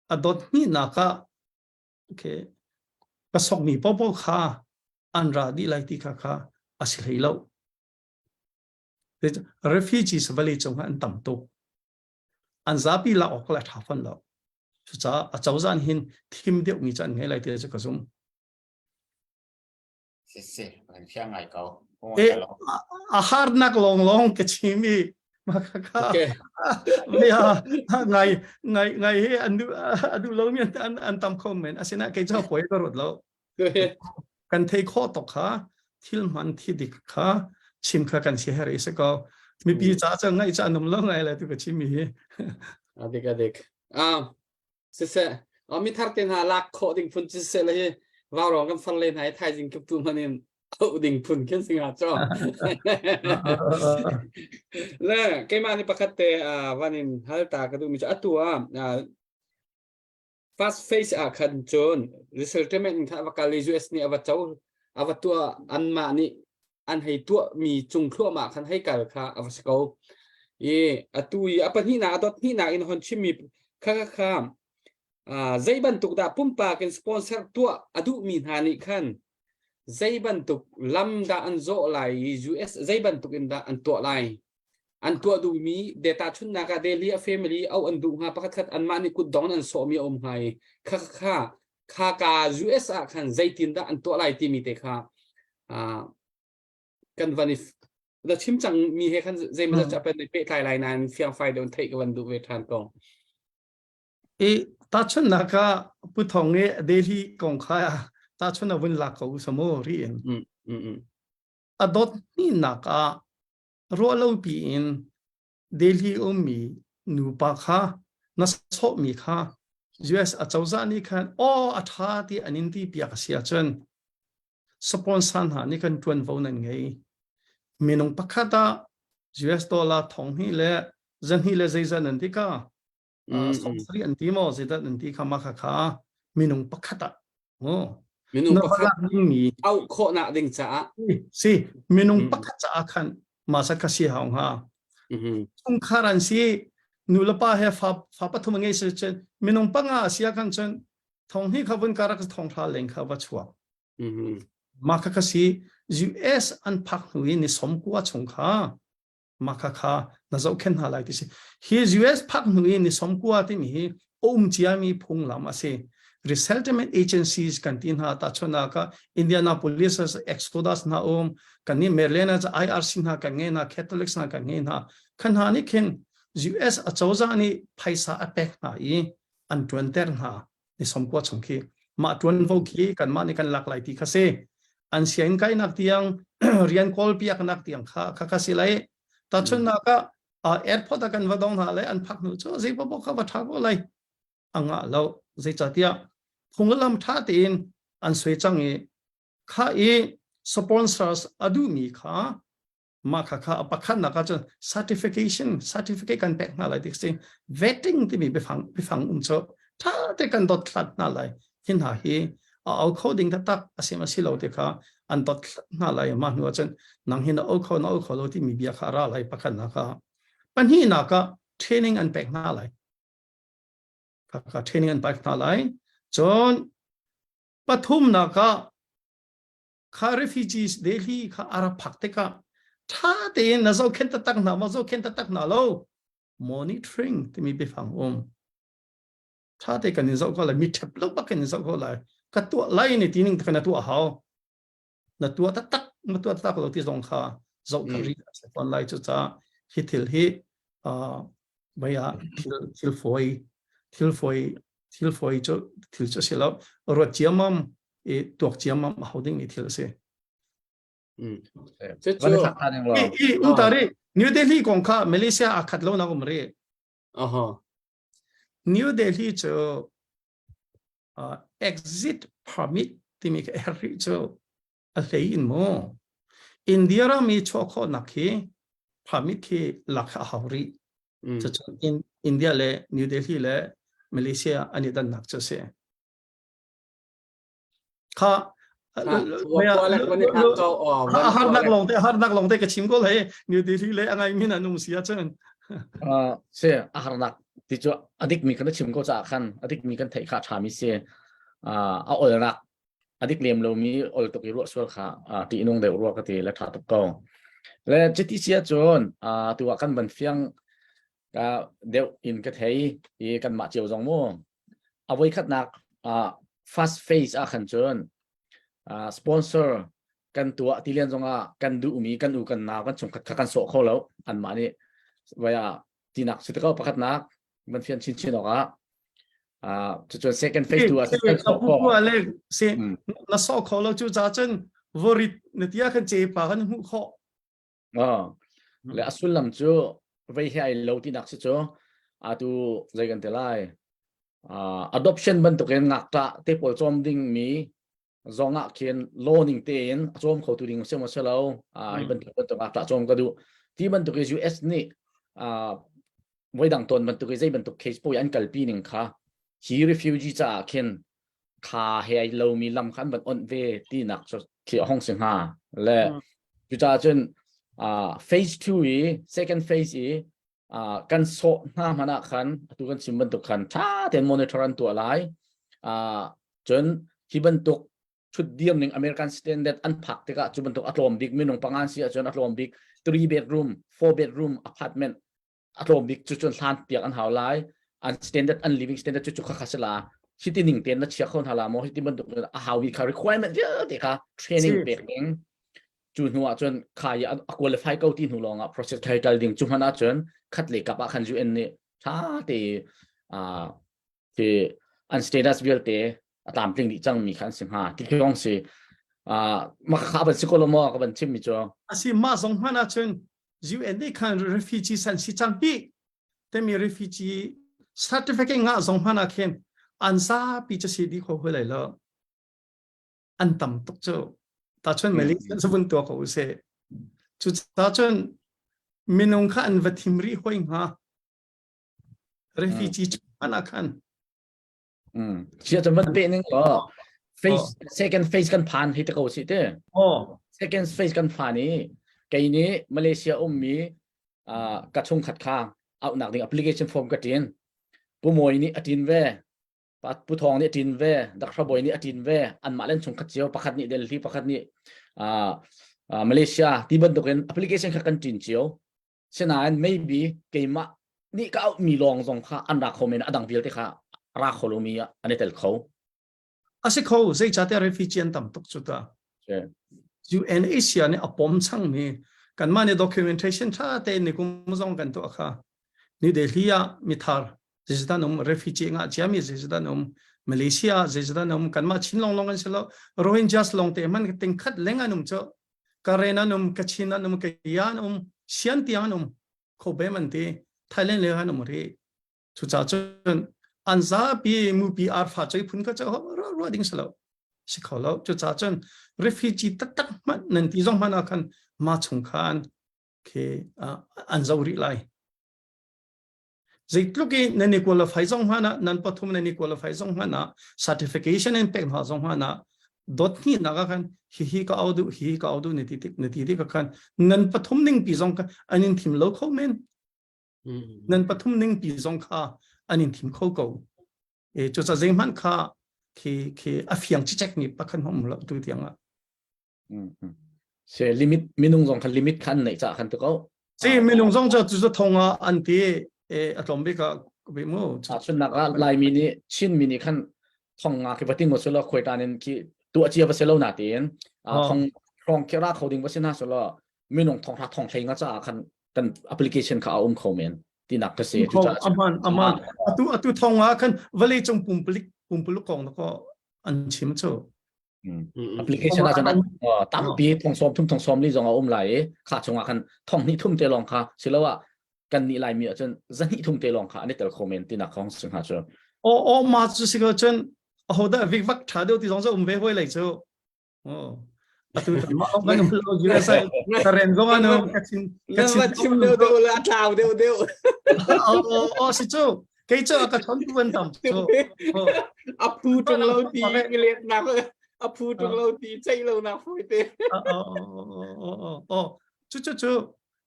a dot hnihnak ah okay, ka sokmi paohpaoh kha an ra dih lai ti kha kha a si hlei lo. Refugees vawlei cungah an tam tuk. An zapi lak awk le ṭha fawn lo. Cucaah a cozah nih hin thim deuhmi cu an ngei lai ti cu ka zum. Si si, kan fiang ngai ko. E, a harnak lawnglawng ka chim i maka ya ngai ngai ngai he an du a du lo mi an an tam kho men asina kei cho poi ka rot lo kan thei kho tok kha thil man thi dik kha chim kha kan si her se ko mipi cha cha ngai cha num lo ngai le tu ka chim mi hi adik adik ah Siseh, mi thar te hna lak khawh ding phun siseh le hi vaurawng kan far len hna i thaizing kip tu hman in auh ding phun khin si nga cho. Le keimah nih pakhat te van in hal ta ka duh mi cu atu ah first phase ah khan cun resettlement in kha va kal i US nih a va co a va tuah anmah nih an hei tuah mi cung thluahmah khan hei kal kha a va si ko i atu i a pahnihnak a dot hnihnak in hon chimmi kha kha kha zei bantuk dah pumpak in sponsor tuah a duhmi hna nih khan zei bantuk lam dah an zawh lai i US zei bantuk in dah an tuah lai an tuah duhmi data chunnak ah Delhi a family au an duh hnga pakhat khat anmah nih kutdong an sawhmi a um hnga i kha kha kha ka US ah khan zeitin dah an tuah lai timi te kha kan van i na chim cang mi he khan zeimaw zat pen pehtlai lai nain fiangfai deuh theih ka van duh ve than ko. I tahchunhnak ah Pu Thong i Delhi kong kha tahchun a vun lak ko samu ri in. A dot hnih ah ruah lo piin Delhi ummi nupa kha na sawhmi kha US acozah nih khan aw a ṭha ti an in ti piak a si ahcun sponsor hna nih kan ṭuanvo nan ngei. Minung pakhat ah US dollar thong hnih le zahnih le zeizat nan ti ka sawmsarih an ti maw zeidat an ti kha mah kha kha minung pakhat ah minung pakhat auh khawhnak ding caah si minung pakhat caah khan masa kha si hau hnga chungkhar an si nu le pa he fa fa pathum ngei se chen minung panga sia khan chen thong hi kha vun karak thong tha leng kha va chuak ma kha kha si US an phak hnu i ni som kua chung kha mah kha kha na zohkhenh hna lai ti si hi US phak hnu i ni somkua timi hi um ciami phunglam a si resettlement agencies kan ti hna tahchunak ah Indianapolis Exodus hna um kan nih Maryland ah IRC hna kan ngei hna Catholics hna kan ngei hna kha hna nih khin US acozah nih phaisa a pek hna i an tuanter hna ni somkua chung khi mah tuanvo khi kanmah nih kan lak lai ti kha si an sianginn kainak tiang rian kawl piaknak tiang kha kha kha si lai tahchunnak ah airport ah kan va dong hna le an phak hnu cu zei paoh kha va tha ko lai anga lo zeicahtiah phunglam tha tein an soi cang i kha i sponsors a duhmi kha mah kha kha a pakhatnak ah cun certification certificate kan pek hna lai ti si vetting timi biafang biafang um cu tha te kan dot thlat hna lai hi hna hi a au kho ding taktak a sim a si lo te kha an dot hna lai mah hnu ah cun nang hi na au kho na au kho lo timi bia kha ra lai pakhatnak ah pahnihnak ah training an pek hna lai kha kha training an pek hna lai cun pathumnak ah Kha refugees Delhi kha a rak phak tikah ṭha tein na zohkhenh taktak hna maw zohkhenh taktak hna lo monitoring timi biafang um ṭha te kan in zoh ko lai mi ṭhep lo bak in zoh ko lai ka tuah lai ni ti ning kan na tuah hau na tuah taktak na tuah taktak lo ti zong kha zoh kha ri a si fawn lai cu ca hi thil hi vai ah thil thil fawi thil fawi thil fawi cu thil cu si lo ruat ciamam i tuak ciammam a hau dingmi thil a si. I umtari New Delhi kong kha Malaysia aa khat lo nak um ri. New Delhi cu exit permit timi ka her rih cu. A hlei in mu India ram i chuah khawhnak hi permit khi lak a hau rih. Cucun in India le New Delhi le Malaysia an i dannak cu si. Kha harnak lawng te harnak lawng te ka chim ko lai New Delhi le a ngai min an um si ahcun. Si a harnak ti cu a dik mi kan chim ko caah khan a dik mi kan theih kha tha mi si. A olnak a dik lem lomi ol tuk i ruah sual kha ṭihnung deuh rua ka ti le ṭha tuk ko. Le cuti si ahcun tu ah kan van fiang deuh in ka thei i kanmah cio zong mu a voikhatnak first phase ah khan cun sponsor kan tuah ti lian zongah kan duhmi kan u kan nau kan chungkhat kha kan sawh kho lo anmah nih vaya tinak si te ko pakhatnak van fian chinchin awk ah cucun second phase tu ah le si na so kho lo cu ca cun vorit na tia khan che pa kan hmuh khawh le a sullam cu vei he ai lo ti nak si cu atu zei kan te lai adoption bantukin ngakṭah te pawl cawm ding mi zong ah khin law ning tein a cawm kho tu ding si maw si lo hi bantuk bantuk ngakṭah cawm ka duh ti bantuk i US nih voidang tawn bantuk i zei bantuk case poi an kalpi ning kha hi refugee caah khin kha he ai lomi lam kha an van onh ve tinak cu khi a hong si hnga le cucaah cun phase 2 i second phase i kan sawh hna hmanh ah khan atu kan chim bantuk khan tha tein monitor an tuah lai cun hi bantuk thutdir ning American standard an phak tikah cu bantuk a tlawm bik minung pangan si ahcun a tlawm bik 3 bedroom 4 bedroom apartment a tlawm bik cu cun hlan piak an hau lai an standard an living standard cu cu kha kha si la hiti ning tein na chia kho hna la maw hiti bantuk a hau mi kha requirement vialte kha training pek ding cu hnu ah cun kha i a qualify ko ti hnu lawng ah process khai kal ding cu hmanh ah cun khat le kap ah khan UN nih tha te ti an status vialte a tlamtling dih cang mi kha an si hnga ti khi si ma kha ban si ko lo maw ka ban chim mi cu asi ma zong hman ah cun UN nih khan refugee san si cang pi temi refugee certificate nga zong hman ah khin an zapi cha si di kho hoi lai lo an tam tuk cu ta chun Malaysia savun tua ko se cu ta chun minung kha an va thim ri hoi hnga refugee hman ah khan Sia cun van pe ning law phase second phase kan phan hi te ko si te. Oh. Second phase kan phan i kei nih Malaysia ummi ka chungkhat kha auhnak ding application form ka tin. Pu Mawi nih a tin ve. Pu Thawng nih a tin ve. Dr. Bawi nih a tin ve. Anmah len chungkhat cio pakhat nih Delhi pakhat nih Malaysia ti bantukin application kha kan tin cio. Sinain maybe keimah nih ka auhmi lawng zong kha an ra kho men a dang vialte kha ra kho lomi ah an i tel kho. A si kho zeicahtiah refugee an tam tuk cu ta. UNHCR nih a pom changmi kanmah nih documentation tha tein ni kum zong kan tuah kha New Delhi ah mithar zeidah um refugee ngah ciami zeidah um Malaysia zeidah um kanmah Chin long long an si lo Rohingyas long te man ting khat leng an um cho Karen an um, Kachin an um, Kaya an um, Sian tiang an um, Khobem an ti, Thailand le an um rih. Cucaah cun an zapi mupi arfa choi phun kha cu ruah ding si lo. Si kho lo. Cucaah cun refugee taktak hmanh nan ti zong hmanh ah khan ma chung khan khi an zo rih lai. Zeitluk i nan i qualify zong hmanh ah nan pathum nan i qualify zong hmanh ah certification in pek hna zong hmanh ah dot hnih nak ah khan hihi ka au duh hihi ka au duh na ti tik na ti tik ah khan nan pathum ning pi zong kha an in thim lo kho men nan pathum ning pi zong kha an in thim kho ko e cu ca zeihmanh kha khi khi a fiang cicek mi pakhan hom lo tu tiang ah Se limit minung zong kha limit khan neih ca khan tu ko. Si minung zong cu cu thong ah an ti e a tlawm bik ah bi mu. Chunnak ah Laimi nih Chin mi nih khan thong nga khi vating solo khoi tan in khi tuah chia va selo na tiin thong rong khi ra kho ding va si na solo minung thong ra thong hlei nga cha khan kan application kha a um kho men tinak ka si cu aman aman atu atu thong nga khan vale chung pumpulik pumpuluk kong ko an chim chu Application ah cun tampi thong sawm thum thong sawm li zong a um lai i kha chungah khan thong hnih thum te lawng kha siloah kan nih laimi ah cun zahnih thum te lawng kha an i tel kho men tinak kong si hnga cu. Aw aw ma cu si ko cun ahodah vikvak tha deuh ti zong cu um ve hoi lai cu. Atu kan mah kan um lo US ah karen zong an um kachin kachin chim deuh deuh la tlau deuh deuh. Oh oh si cu kei cu ka chon tu an tam cu. A phu tung lo ti let nak a phu tung lo ti chei lo nak foi te. Oh oh oh oh cu cu cu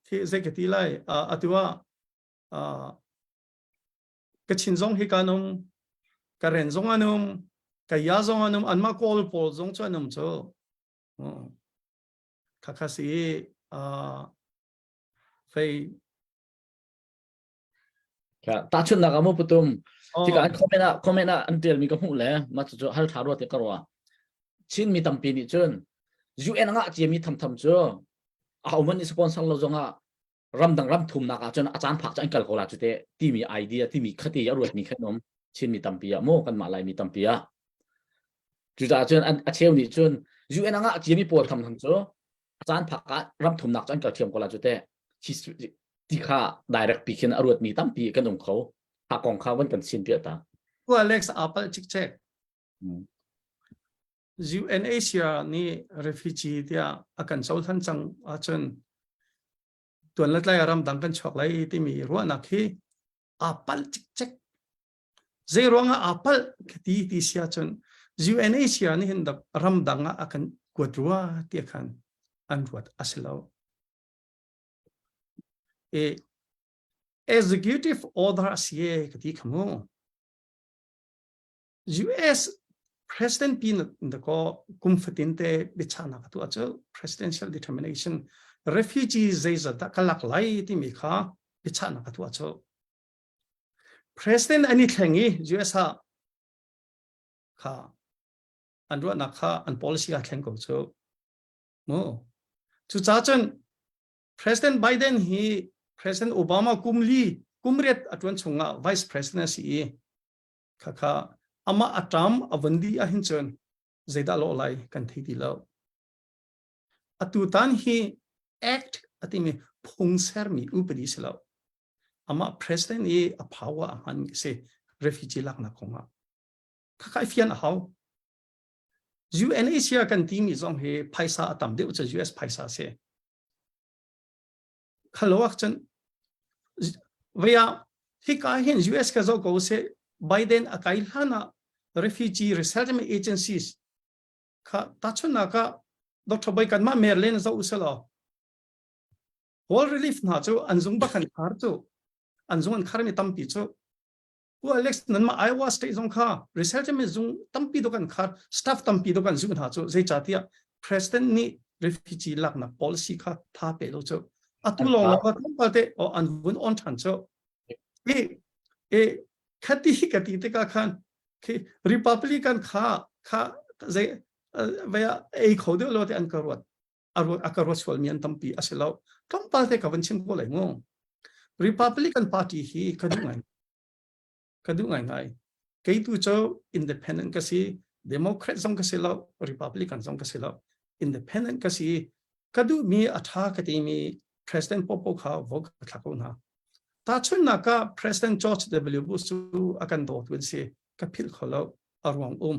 khi zei ka ti lai atu ah Kachin zong hi kan um, Karen zong an um, Kaya zong an um, anmah Kawl pawl zong cu an um cu. Khakha si fei Tahchunhnak ah mu putum tika an comment ah comment ah an tial mi ka hmuh le ma cu cu hal tha rua te ka rua Chin mi tampi nih cun UN nga cia mi tham tham cu a uman ni sponsor lo zong ah ramdang ram thumnak ah cun a caan phak cu an kal ko la cu te timi idea timi khati a ruatmi khan um Chinmi tampi ah mu kanmah Laimi tampi ah cucaah cun a cheu nih cun UN a ngah ciami pawl tham tham cu a caan phak ah ram thumnak cu an kal thiam ko la cu te ti kha direct pi khin a ruatmi tampi kan um kho ha kong kha van kan sin piah ta Alex apal chik chek UNHCR nih refugee tiah a kan cohlan cang ahcun tuan le tlai ramdang kan chuak lai timi ruahnak hi aa palh cikcek. Zei ruangah aa palh ti ti si ahcun UNHCR nih hin ramdang ah a kan kuat rua ti khan an ruat a si lo. E, executive order a si e ka ti kha mu. US President pi na ko kum fatin te biachahnak tu cu presidential determination refugee zeizat dah ka lak lai timi kha biachahnak tu cu President ani thleng i US ah kha an ruahnak kha an policy a thleng ko cu mu cucaah cun President Biden hi President Obama kum li kum riat a tuan chungah vice president a si i Khakha amah a ṭam a vun dih ahhin cun zeidah lawh lai kan thei ti lo. Atu tan hi act a timi phung sermi upadi si lo. Amah president i a power a hmanmi a si refugee laknak kongah. Khakha i fian a hau. UNHCR kan timi zong hi phaisa a tam deuh cu US phaisa a si. Khalo ah cun vei ah hika hin US ka zoh ko seh Biden a kai hlan ah refugee resettlement agencies kha tahchunhnak ah Dr. Bai kanmah Maryland zoh uselaw World Relief hna cu an zung bak an khar cu an zung an kharmi tampi cu Pu Alex nanmah Iowa State zong kha resettlement zung tampi dok an khar staff tampi dok an zuh hna cu zeicahtiah president nih refugee laknak policy kha tha pe lo cu atu lawng lawng tlawmpal te o an vun on than cu e e khati ka ti te ka khan khi republican kha kha zei vaya ei kho deuh lo te an ka ruat a ka ruat sual mi an tampi a si lo tlawmpal te ka van chim ko lai mu Republican Party hi ka duh ngai ka duh ngai ngai kei tu cu independent ka si Democrat zong ka si lo Republican zong ka si lo independent ka si ka duh mi a tha ka ti mi President Popo kha vote ka thla ko hna tahchunhnak ah President George W Bush cu a kan dawtu an si ka philh kho lo a ruang um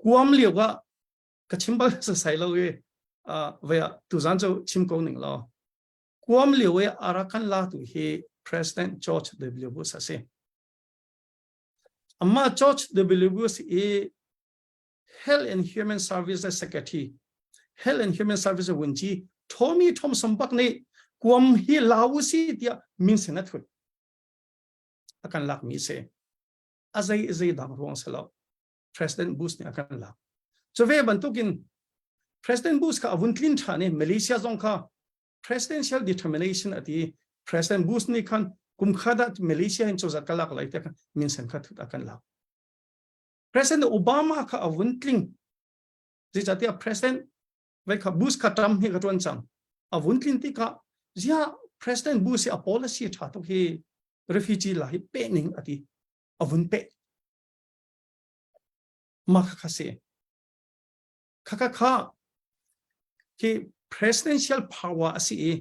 kuam lio ah ka chim bal sasai lo i vei ah tuzan cu chim ko ning law kuam lio i Arakan la tu hi President George W Bush a si amah George W Bush i Health and Human Services Secretary Health and Human Services vunci Tommy Thompson bak nih kuam hi la u si tiah min sin a thut a kan lak mi si a zei zei dang ruang si lo President Bush nih a kan lak. Cu ve bantukin President Bush kha a vun tlin ṭhan i Malaysia zong kha presidential determination a ti President Bush nih khan kum khat ah Malaysia in cozah ka lak lai tiah khan minsen kha thut a kan lak. President Obama kha a vun tling. Zeicahtiah President vai kha Bush kha Trump hi ka ṭuan cang. A vun tlin tikah ziah President Bush hi a policy ṭha tuk hi refugee la hi peh ning a ti. A vun peh. Mah kha kha si. Khakha kha khi presidential power a si i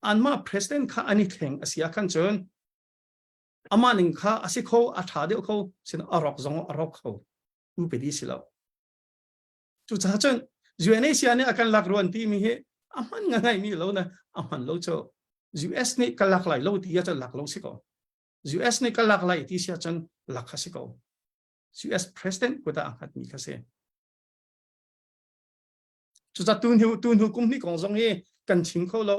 anmah president kha an i thleng a si ah khan cun amah ning kha a si kho a ṭha deuh kho sin a rawk zong a rawk kho upadi si lo. Cucaah cun UNHCR nih a kan lak ruan ti mi hi a hman nga ngai mi lo na a hman lo cho US nih ka lak lai lo ti ah cun lak lo si ko. US nih ka lak lai ti si ahcun lak kha si ko. US president kut ah a hngat mi kha si. Cucaah tu hnu kum hnih kong zong hi kan chim kho lo.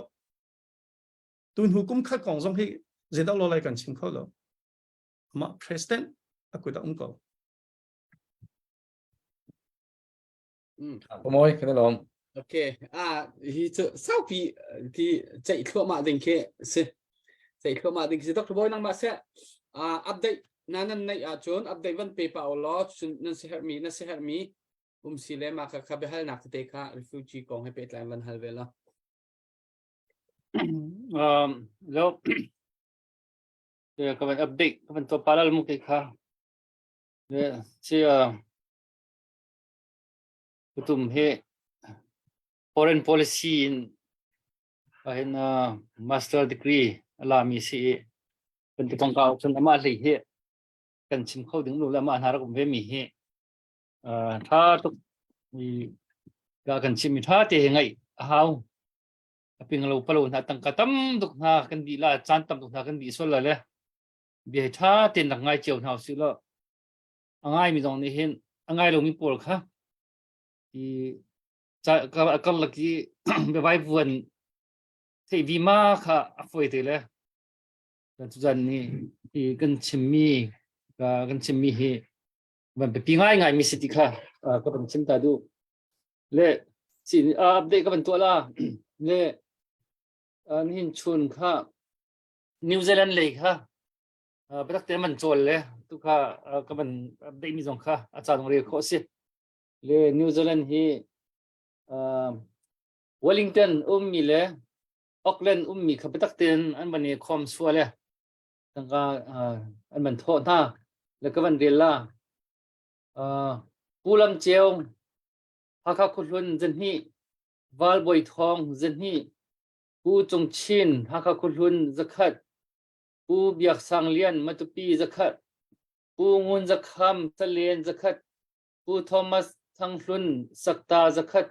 Tu hnu kum khat kong zong hi zeidah lo lai kan chim kho lo. Amah president a kut ah um ko. Mawi kan lawm. Okay. Ah, hi cu saupi ti ceih thluahmah ding khi si. Ceih thluahmah ding si. Dr. Boy nangmah seh ah update na nan neih ahcun update van pe pa law cun nan si herhmi na si herhmi um si le mah kha kha biahalnak tete kha refugee kong he pehtlai van hal ve la. Lo ka van update ka van to palal mu ke kha. Si Tutum hi foreign policy in hin master degree a lami si i kan ti kongkau cun amah hlei hi kan chim kho ding lo le amah hna rak um ve mi hi tha tuk i ka kan chim mi tha te hi ngaih a hau. A ping lo palo hna tangka tam tuk hna kan dih la caan tam tuk hna kan dih sual la le bia tha ten rak ngai cio hna usih law a ngaimi zong nih hin a ngai lomi pawl kha i karlak i biavai vuan theih vima kha a fawi te le tuzan ni hi kan chimmi kan chimmi hi van biapi ngai ngai mi si ti kha ka van chim ta duh le si update ka van tuah la le nihin chun kha New Zealand lei kha biatak tein van cawl le tu kha ka van update mi zong kha a ca zong rel khawh a si. Le New Zealand hi Wellington ummi le Auckland ummi kha biatak tein an van i khawm sual le tangka an van thawh hna le ka van rel la. Pu Lam Ceu, Hakha Khuahlun zahnih, Val Bawi Thawng zahnih, Pu Cung Chin, Hakha Khuahlun zakhat, Pu Biak Sang Lian Matupi zakhat, Pu Ngun Za Kham Salen zakhat, Pu Thomas Thang Hlun Sakta zakhat,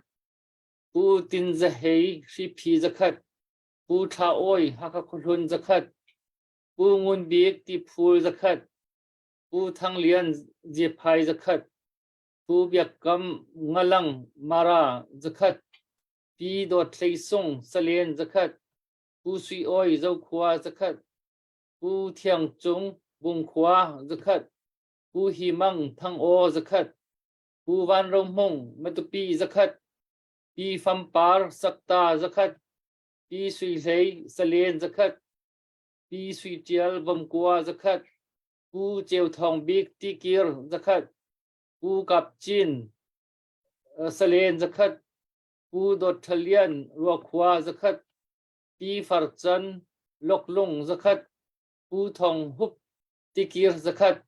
Pu Tin Za Hei Hriphi zakhat, Pu Thla Awi Hakha Khuahlun zakhat, Pu Ngun Bik Tiphul zakhat, Pu Thang Lian Zephai zakhat, Pu Biak Kam Ngalang Mara zakhat, Pi Dawt Hlei Sung Salen zakhat, Pu Sui Awi Zokhua zakhat, Pu Thiang Cung Bungkhua zakhat, Pu Hi Mang Thang Aw zakhat, Pu Van Ro Hmung Matupi zakhat, Pi Fam Par Sakta zakhat, Pi Sui Hlei Salen zakhat, Pi Sui Tial Vomkua zakhat, Pu Ceu Thawng Bik Tikir zakhat, Pu Kap Cin Salen zakhat, Pu Dawt Ṭha Lian Ruakhua zakhat, Pi Far Can Loklung zakhat, Pu Thawng Hup Tikir zakhat,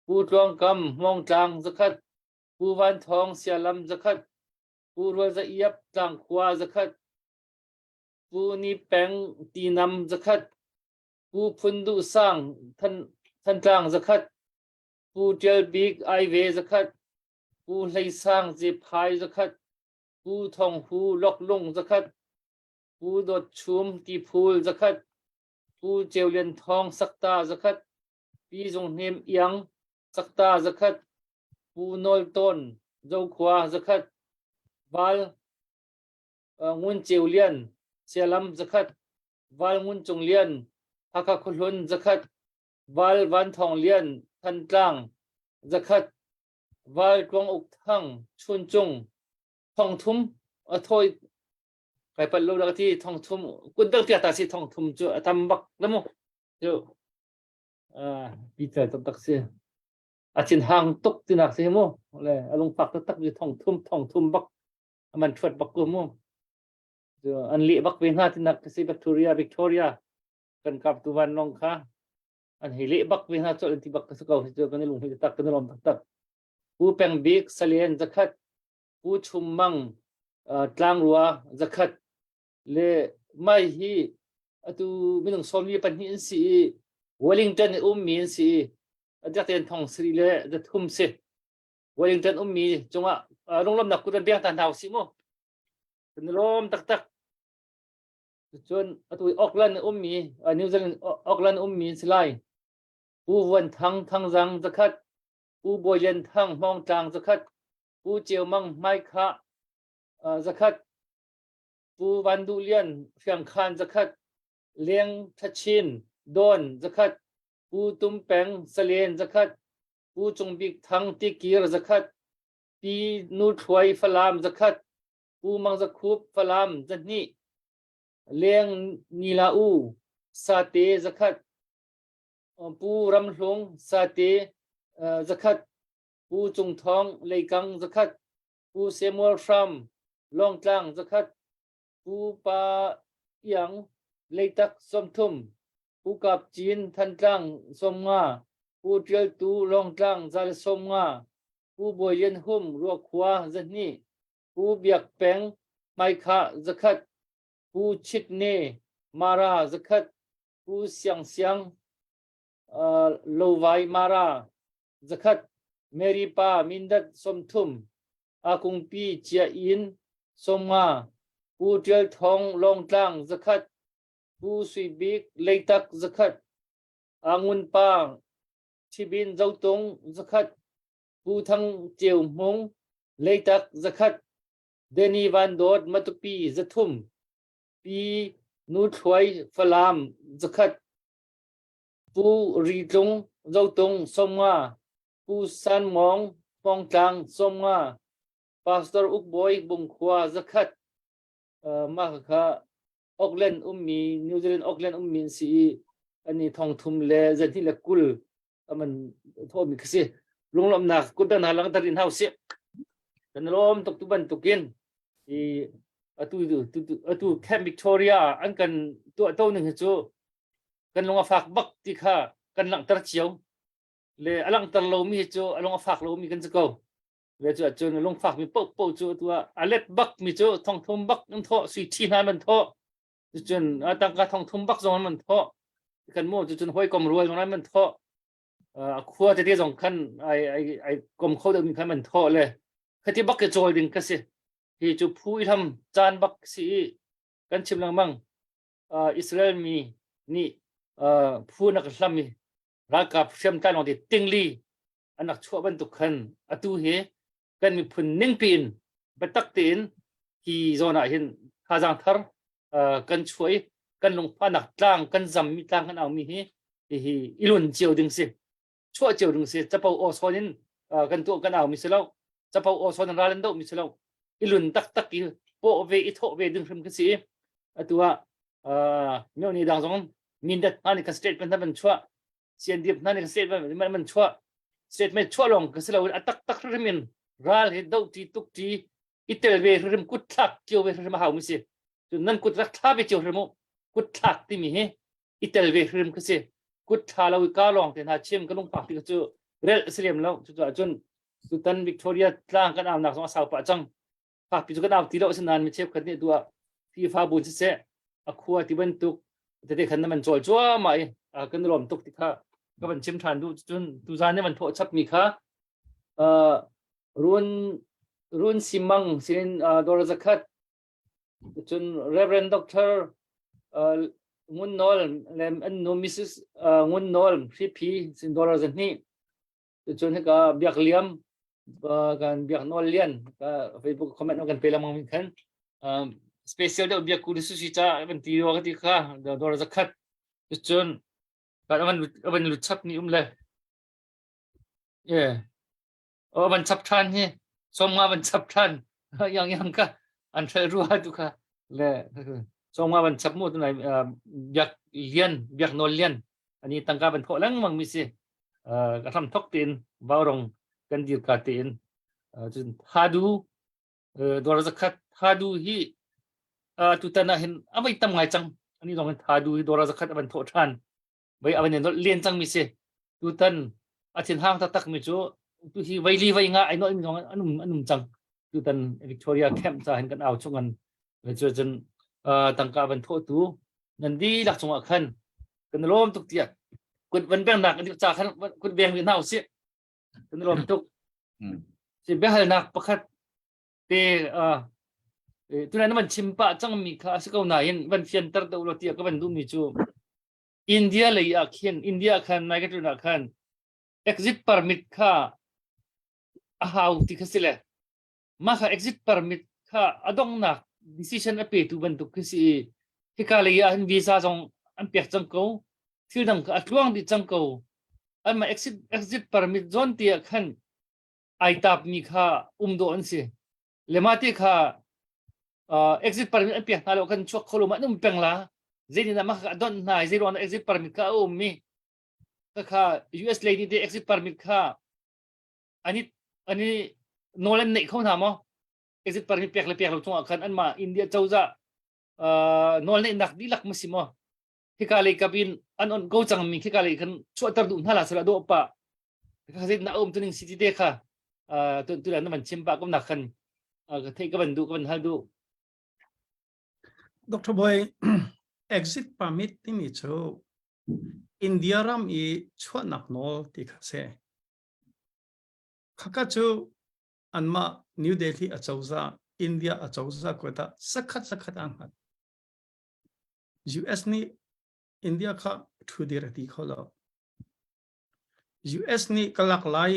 Pu Tluang Kam Hmawngtlang zakhat, Pu Van Thawng Sialam zakhat, Pu Rual Za Iap Tlangkhua zakhat, Pu Ni Peng Tinam zakhat, Pu Phun Duh Sang Thantlang zakhat, Pu Ṭial Bik Aive zakhat, Pu Hlei Sang Zephai zakhat, Pu Thawng Hu Loklung zakhat, Pu Dawt Chum Tiphul zakhat, Pu Ceu Lian Thawng Sakta zakhat, Pi Zung Hnem Iang Sakta zakhat, Pu Nawl Tawn Zokhua zakhat, Val Ngun Ceu Lian Sialam zakhat, Val Ngun Cung Lian Hakha Khuahlun zakhat, Val Van Thawng Lian Thantlang zakhat, Val Tluang Uk Thang Chuncung thongthum a thawi kai palh lo dak ti thongthum kun tak tia ta si thongthum cu a tam bak la mu cu Peter tak tak si a thin hang tuk tinak si mu le a lungfak tak tak mi thongthum thongthum bak aman thuat bak ko mu cu an leh bak ve hna tinak si Victoria Victoria kan kap tu van long kha an hei leh bak ve hna chol ti bak ka ko si cu kan i lung hi tak kan i lawm tak tak Pu Peng Bik Salian zakhat Pu Chum Mang Tlangrua zakhat le mai hi atu minung sawmli pahnih an si i Wellington i ummi an si i a ten thong sari le zathum si. Wellington ummi cungah lunglawmnak kut an beng ta hna usih mu. Kan lawm taktak. Cun atu Auckland ummi New Zealand Auckland ummi si lai. Pu Vuan Thang Thangzang zakhat, Pu Bawi Lian Thang Hmawngtlang zakhat, Pu Ceu Mang Hmaikha zakhat, Pu Van Duh Lian Hriangkhan zakhat, Leng Thachin Dawn zakhat, Pu Tum Peng Salen zakhat, Pu Cung Bik Thang Tikir zakhat, Pi Nu Thluai Falam zakhat, Pu Mang Za Khup Falam zahnih, Leng Nila U Sate zakhat, Pu Ram Hlung Sate zakhat, Pu Cung Thawng Leikang zakhat, Pu Samuel Hram Lawngtlang zakhat, Pu Pa Iang Leitak 30, Pu Kap Cin Thantlang 50, Pu Ṭial Tu Lawngtlang 150, Pu Bawi Lian Hum Ruakhua 200, Pu Biak Peng Hmaikhah 100, Pu Chit Ne Mara 100, Pu Siang Siang Lovai Mara 100, Mary Pa Mindat 30, Akungpi Cia Inn 50, Pu Ṭial Thawng Lawngtlang 100, Pu Sui Bik Leitak 100, Angun Pa Thibin Zotung 100, Pu Thang Ceu Hmung Leitak 100, Danny Van Dawt Matupi 300, Pi Nu Thluai Falam 100, Pu Ri Tlung Zotung 50, Pu San Mawng Pawngtlang 50, Pastor Uk Bawi Bungkhua 100, mah kha Auckland ummi New Zealand Auckland ummi an si i ani thong thum le zahnih le 20 aman thawmi khi si lunglawmhnak kut hna langhter in hau si kan lawm tuk tu bantukin i atu atu Camp Victoria an kan tuah to ning hi cu kan lung a fak bak ti kha kan langhter cio le a langhter lomi hi cu a lung a fak lomi kan si ko le cu ahcun lungfak mi paoh paoh cu atu ah a let bak mi cu thongthum bak an thawh sui ṭhi hna an thawh cucun tangka thongthum bak zong an thawh kan mu cucun hawikom rual zong an thawh a khua tete zong khan ai ai ai kom kho deuh mi khan an thawh le khati bak ke cawl ding ka si hi cu phu i hlam caan bak si i kan chim lengmang Israel mi nih phu nak hlam i ralkap hriamtlai lawng te tingli an rak chuah bantuk khan atu hi kan miphun ningpi in biatak tein hi zawn ah hin thazaang thar kan chuah i kan lungfahnak tlang kan zammi tlang kan aumi hi hihi ilun cio ding si chuah cio ding si capo aw sawn in kan tuah kan aumi si lo capo aw sawn in ral an doh mi si lo ilun taktak i pawh ve i thawh ve ding hrim kan si i atu ah myo ni dang zong mindat hna nih kan statement hna van chuah CNDF hna nih statement man chuah statement chuah lawng ka si lo a taktak hrim in ral hi do ti tuk ti i tel ve hrim kut thlak cio ve hrim a hau mi si cun nan kut rak thla ve cio hrim u kut thlak timi hi i tel ve hrim ka si kut thla lo ka lawng te hna chim ka lungfak ti ka cu rel si lem lo cu cun tutan Victoria tlang kan au nak zong a sau pah cang fakpi cu kan au ti lo asinain mi cheukhat nih duah FIFA bu siseh a khua ti bantuk tete khan na man cawl cuahmah i kan lawm tuk ti kha ka van chim ṭhan duh cun tuzan nih van thawh chap mi kha run run simang sinin dawr zakhat cun Reverend Doctor Ngun Nawl le an nu Mrs Ngun Nawl Hriphi sin dawr zahnih Cun hika Biak Liam kan Biak Nawl Lian ka Facebook comment kan pe lengmang min khan special deuh biak ku su si ca van ti ro ka ti kha dor zakhat cun kan avan avan lu chap ni um le ye o van chap than hi som nga van chap than yang yang ka an thel ruwa tu kha le som nga van chap mu tu nai biak lian biak nawl lian ani tangka van thawh lengmang mi si ka hram thok tein vaurong kan dir ka tein cun thadu dor zakhat thadu hi tutan ah hin a voi tam ngai cang ani zong hin thadu hi dor zakhat a van thawh than voi a van len cang mi si tutan a thin hang taktak mi cu tu hi voi li voi nga ai nolh mi zong an um an um cang tutan Victoria camp ca hin kan au chung an cu cun tangka van thawh tu nan dihlak cungah khan kan lawm tuk tiah kut van bengnak ca khan kut beng rih hna usih kan lawm tuk. Si biahalnak pakhat te uh, tunan na van chim pah cangmi kha a si ko nain van fianter deuh law tiah ka van duhmi cu India lei ah khin India khan nai ka tlun ah khan exit permit kha a hau ti kha si le mah kha exit permit kha a donghnak decision a petu bantuk khi si i hika lei ah hin visa zong an pek cang ko thil dang kha a tluang dih cang ko anmah exit exit permit zawn ti ah khan ai tap mi kha um dawh an si le mah ti kha uh, exit permit an pek hna lo kan chuak kho lo ma an um peng la zeitin dah mah kha a donh hna i zei ruang dah exit permit kha a um mi kha kha US lei nih te exit permit kha ani ani nawl an neih kho hna maw exit permit pek le pek lo cungah khan anmah India cozah uh, nawl neihnak dihlak ma si maw hika lei kap in an on ko cang mi khika lei khan chuahter duh hna la sala do pa kha zit na um tuning city te kha tu tu na van chim pa kom nak khan ka thei ka van du ka van hal du Dr. Boy exit permit timi cu India ram i chuahnak nawl ti kha se khaka cu anmah New Delhi acozah India acozah kut ah sakhat sakhat an hngat US nih India kha thu dir a ti kho lo US nih ka lak lai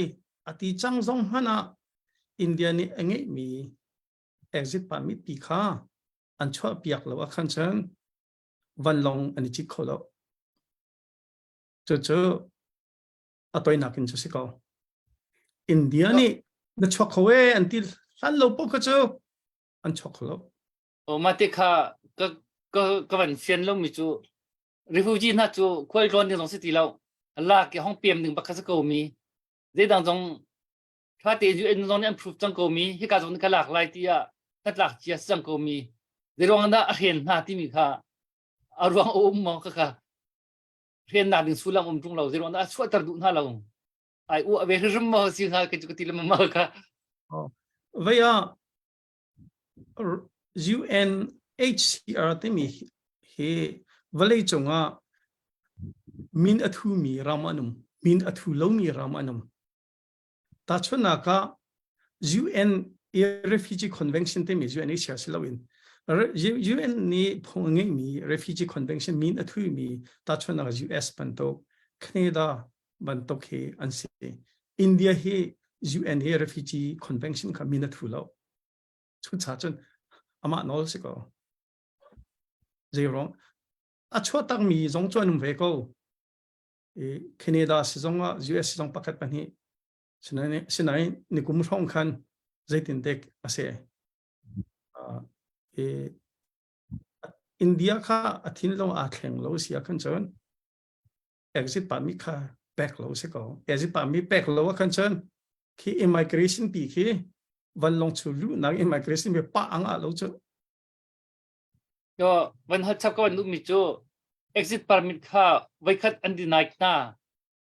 a ti cang zong hmanh ah India nih a ngeihmi exit permit pi kha an chuah piak lo ah khan cun vanlawng an i cit kho lo. Cucu a toinak in cu si ko. India nih na chuak kho e an ti hlan lo poh kha cu an chuak kho lo. O mah te kha ka ka ka van fian lo mi cu refugee hna cu khual tlawn ding zong si ti lo lak i hong pem ding bak kha si ko mi zeidang zong tha te UN zong nih an proof cang ko mi hika zong nih ka lak lai tiah hnatlak cia si cang ko mi zeiruang dah a hren hna timi kha a ruang a um maw kha hrennak ding sullam um ṭung lo zeiruang dah a chuahter duh hna lo ai u a ve hrim maw si hnga ke cu ka ti le ma kha Vei ah UNHCR timi hi vawlei cungah min a thumi ram an um min a thu lomi ram an um Tahchunhnak ah UN Refugee Convention timi UNHCR si loin UN nih phung a ngeihmi Refugee Convention min a thuimi tahchunhnak US bantuk Canada bantuk hi an si. India hi UN hi Refugee Convention kha min a thu lo. Cucaah cun amah nawl si ko. Zeiruang a chuahtakmi zong cu an um ve ko. Canada si zong ah US si zong pakhat pahnih sinain nikum hrawng khan zeitin dek a si. India kha a thinlung aa thleng lo si ah khan cun exit permit kha pek lo si ko. Exit permit pek lo ah khan cun khi immigration pi khi vanlawng chu luhnak immigration mi pa ang ah lo cu. Yo, van hal chap ka van duhmi cu exit permit kha voikhat an deny hna,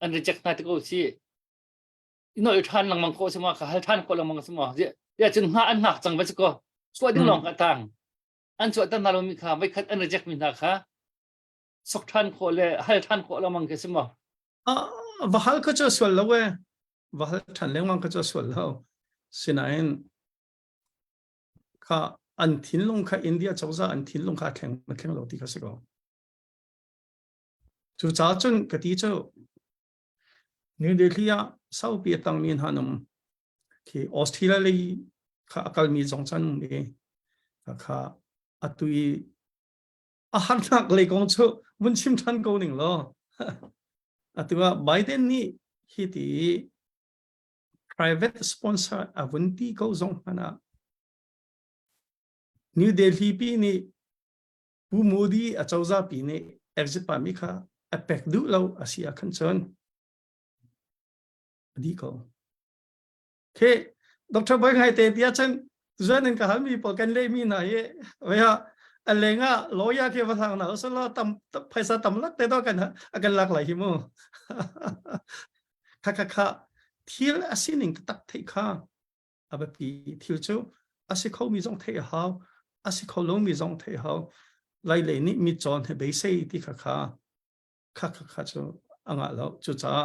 an reject hna ti ko si. Ino i ṭhan lengmang ko si ma kha hal ṭhan ko lengmang si ma. Ya cun hna an hngak cang va si ko. Chuah ding lawng kha tang. An chuah tan hna lomi kha voikhat an reject mi hna kha sok ṭhan khawh le hal ṭhan khawh lengmang khi si ma. Ah, va hal kha cu sual lo e. Va hal ṭhan lengmang kha cu sual lo. Sinain kha an thinlung kha India cozah an thinlung kha a thleng a thleng lo ti kha si ko. Cucaah cun ka ti cu New Delhi ah saupi a tangmi hna an um. Khi Australia lei kha a kalmi zong chan um i kha atu i a harnak lei kong cu vun chim ṭhan ko ning law atu ah Biden nih hi ti private sponsor a vun ti ko zong hmanh ah New Delhi pi nih Pu Modi a cozah pi nih exit permit kha a pek duh lo a si ah khan cun a dih ko. Khi Dr. Boy ngai te tia cun tuan in ka hal mi pawl kan leh mi hna hi vei ha a leng ah lawyer khi va thang na usala tam phaisa tam lak te do kan a kan lak lai hi mu kha kha kha thil a sining taktak theih kha a biapi thil cu a si kho mi zong theih a hau a si kho lo mi zong theih a hau lai lei nih mi cawn he beisei ti kha kha kha kha kha cu a ngah lo cucaah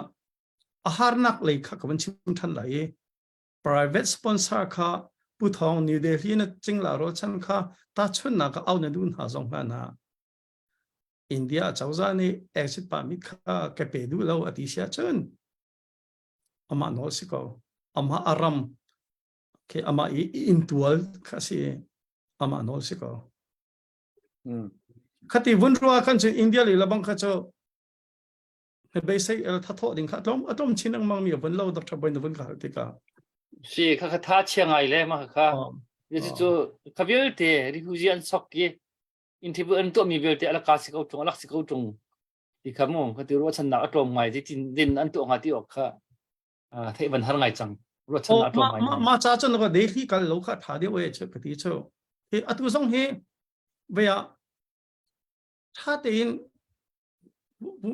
a harnak lei kha ka van chim than lai i. Private sponsor kha Pu Thawng New Delhi na cingla rualchan kha tahchunhnak ah au na duh hna zong hna na India cozah nih exit permit kha ka pe duh lo a ti si ahcun amah nawl si ko. Amah a ram okay, amah i intual kha si amah nawl si ko. Khati vun rua khan cu India le labang kha cu beisei thathawh ding kha tlawm atlawm chin lengmang mi vun lo Dr. Boy na vun ka hal tikah Si kha kha tha chia ngai le ma kha kha cu kha vialte refugee an sok ki interview an tuah mi vialte alaka si ko tung alak si ko tung ti kha mu kha ti ruahchan nak a tlawm ngai ti tin din an tuah nga ti ok kha theih van har ngai cang ruahchan nak a tlawm ngai ma cha chun ko Delhi kal lo kha tha deuh e che ka ti chu hi atu zong hi veya tha tein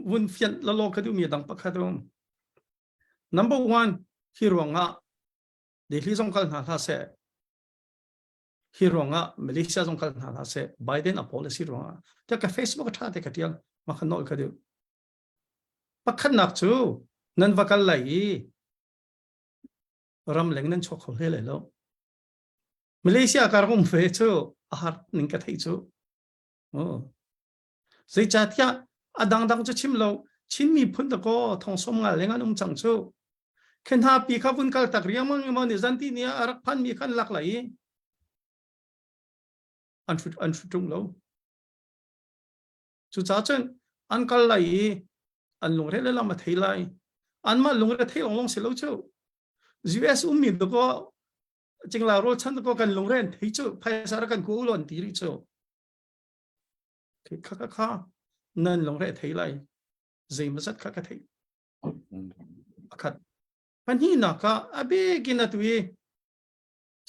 vun fianh lalaw ka duhmi dang pakhat um. Number one, hi ruangah Delhi zong kal hna hlah seh. Hi ruangah Malaysia zong kal hna hlah seh. Biden a policy ruangah. Tiah ka Facebook a tha te ka tial. Ma kha nawl ka duh. Pakhatnak cu nan va kal lai i ramleng nan chuak kho hle lai lo. Malaysia kar um ve cu a har ning ka theih cu. Oh. Zeicahtiah a dangdang cu chim lo Chin miphun dakaw thong som nga leng an um cang cu. Khi hna pi kha vun kal tak riangmang maw ni zanti ni ah a rak phan mi khan lak lai i an hrut an hrut ṭung lo. Cucaah cun an kal lai i an lungre le lam a thei lai. Anmah lungre thei long long si lo cu. US ummi dakaw cingla rawl chan dakaw kan lungre an thei cu phaisa ra kan ku lo an ti rih cu. Kha kha kha nan lungre thei lai zeimazat kha ka thei pakhat pahnihnak ah a bikin atu i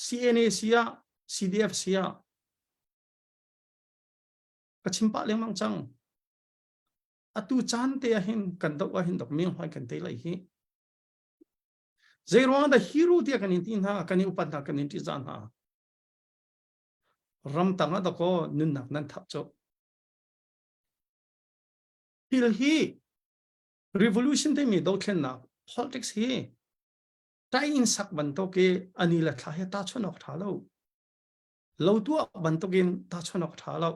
CNA si ah CDF si ah ka chim pah lengmang cang atu caan te ah hin kan doh ah hin dok mi hmai kan te lai hi zei ruang dah hero tiah kan in ti hna kan i upat hna kan in ti za hna Ramtang ah dakaw nunnak nan thap cu. Thil hi revolution timi dothlennak politics hi tai in sak bantuk i ani le thla hi ta chon awk tha lo. Lo tuah bantukin ta chon awk tha lo.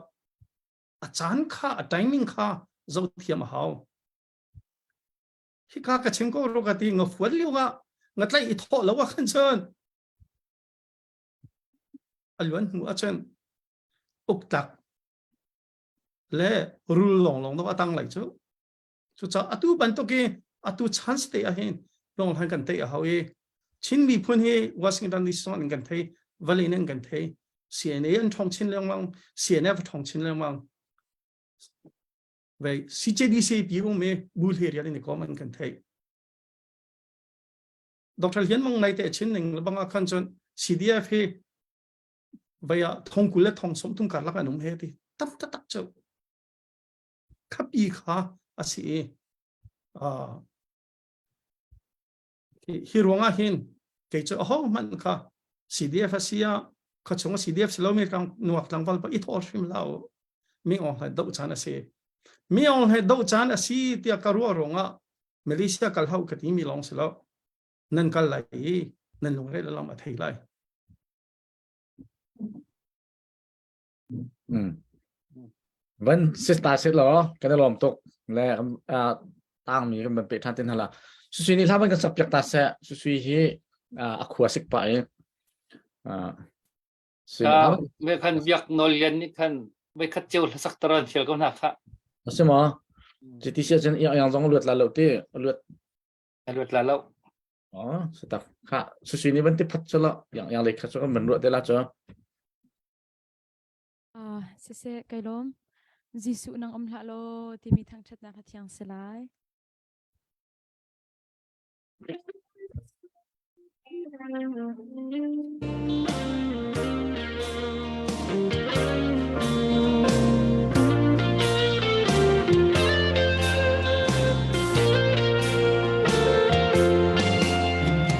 A caan kha a timing kha zo thiam a hau. Hika ka chim ko ro ka ti nga fual lio ah nga tlai i thawh lo ah khan cun A luan hnu ahcun uktlak le rul lawnglawng dawh a tang lai cu. Cucaah atu bantuk i atu chance te ahhin lawnghan kan tei a hau i Chin miphun hi Washington DC in kan thei, vawlei in kan thei. CNA an ṭhawng chin lengmang, CNF a ṭhawng chin lengmang. Vei CJDC pi um i bu hle rian in i kom an kan thei. Dr. Lian Mang Nai te chin ning lebang ah khan cun CDF hi vei ah thong 20 le thong 30 karlak an um he ti tam taktak cu khapi kha a si i hi ruang ah hin kei cu aho hmanh kha CDF a si ah khuachung CDF si lomi tlang nuak tlangval pa i thawh hrim hlah u mi ong hlai doh caan a si mi ong hlai doh caan a si tiah ka ruah ruangah Malaysia kal hau ka ti mi lawng si lo nan kal lai i nan lungre le lam a thei lai. Van sista sit law kan i lawm tuk le tang mi kan van pe than tin hala susui ni hla van kan sak piak ta se susui hi a khua sik pa i Ve khan biak nawl lian nih khan voi khat ceu hlasak taran fial ko hna kha. A si maw? Cuti si ahcun iang zong luat la lo ti luat. Luat la lo. Oh, satak. Kha susui nih van ti phat cu lo yang yang lei kha cu kan van ruah te la cu. Ah, siseh kai lawm. Jesuh nang um hlah law timi thangṭhatnak a thiang si lai.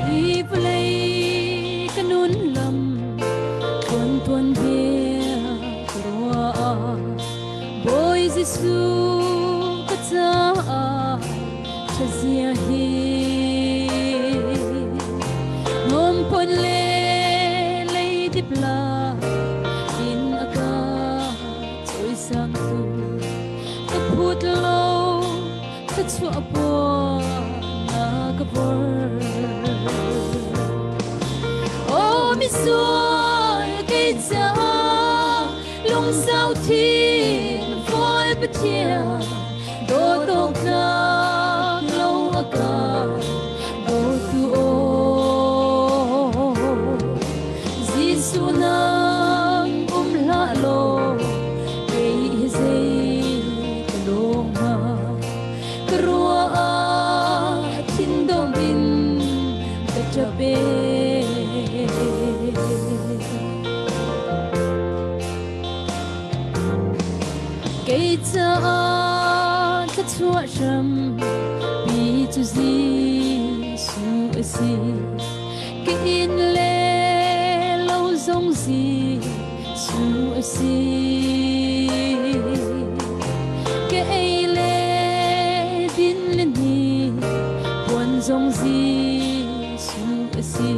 Hi vawlei ka nun lam tuan tuan he ka ruah Bawi Jesuh ka caah ṭhatzia hi. Tirawn le leidip la in a ka cawisang tu ka phut lo ka chuah pua na ka vor. Oh misual kei caah lungsau thin fawl Pathian dawt tlak lo a ka dawtu aw Jesuh nang um hlah law kei hi zei ka lawng hnga ka ruah ah thindom in ka ṭap e. Kei caah thluachuah hram pi cu Jesuh a si. Ka inn le lo zong Jesuh a si. Ka ei le din le ni puan zong Jesuh a si.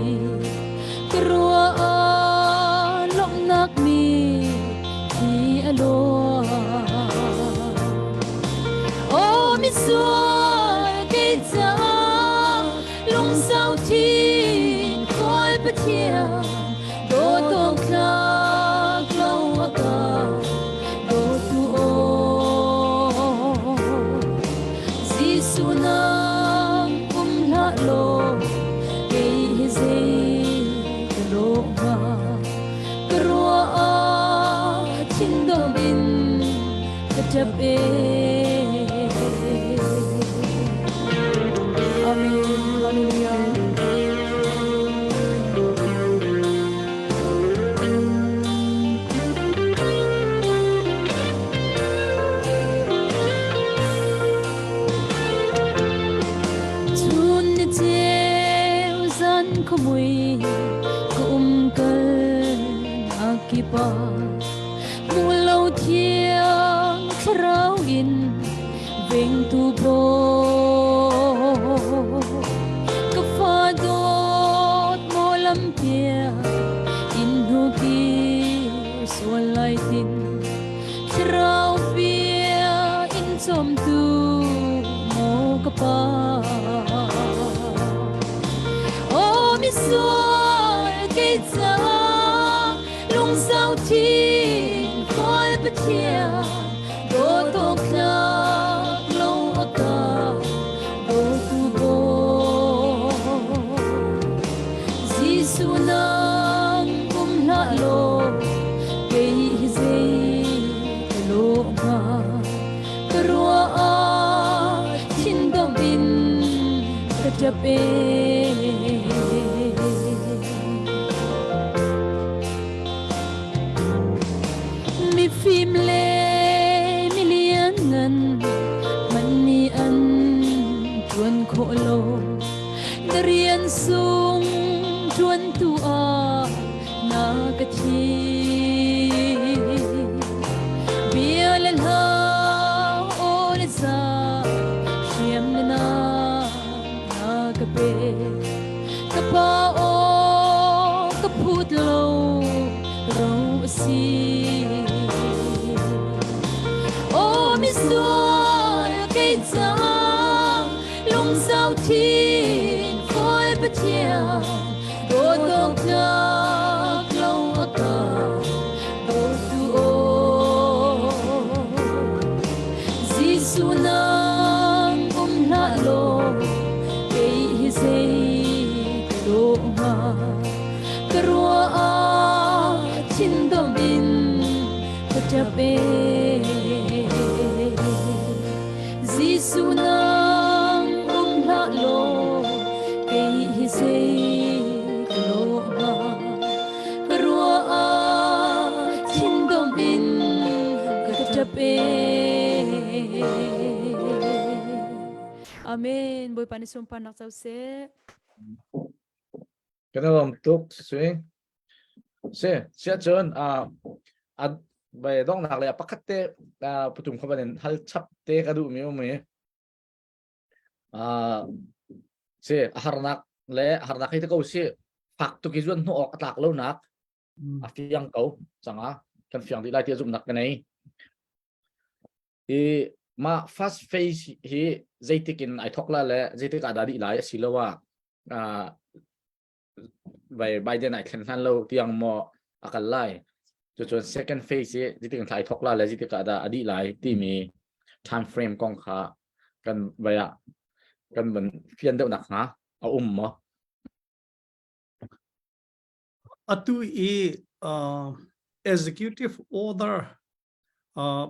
Ka ruah ah lawmhnak mi thi a luang. Aw misual kei caah lungsau thin kawl Pathian dawt awk tlak lo a ka dawtu aw. Jesuh nang um hlah law kei hi zei ka lawh hnga. Ka ruah ah thindom in ka ṭap e. Amen. Hallelujah. Chun ni ceu zan khuamui ka um kal nak kip ah hmu lo thiang thlarau in vengtu baw ka fa dawt maw lampiak in hnu kir sual lai tin Thlarau bia in cawmtu maw ka pa. Aw misual kei caah lungsau thin kawl Pathian dawt awk tlak lo a ka dawtu baw. Jesuh nang um hlah law kei hi zei ka lawh hnga ka ruah ah thindomh in ka ṭap e. Mifim le milianngan hmanh nih an ṭuan khawh lo. Na rian sung ṭuantu ah na ka thi. Bia le hla aw le za hriam le na na ka pe. Ka pa aw ka phut lo ro a si. Aw misual kei caah lungsau thin kawl Pathian dawt awk tlak lo a ka dawtu aw. Jesuh nang um hlah law kei hi zei ka lawh hnga ka ruah ah thindomh in ka ṭap e. Jesuh nang um hlah law kei hi zei ka lawh hnga ka ruah ah thindomh in ka ṭap e. Amen. Bawipa nih sunparnak co seh. Kan lawm tuk sui. Si, sia cun a a bai donghnak le pakhat te putum kho banin hal chap te ka duh mi um i a si a harnak le a harnak hi te ko si. Fak tuk i zuan hnawh awk a tlak lo nak a fiang ko canga kan fiang dih lai ti zumhnak ka nei. I mah first phase hi zeitik in ai thok la le zeitik ah dah dih lai asiloah uh, Biden ai thlen hlan lo tiang maw a kal lai. Cucun second phase hi zeitik in ai thok la le zeitik ah dah a dih lai timi time frame kong kha kan vai ah kan van fian deuh nak hnga a um maw? Atu i uh, executive order uh,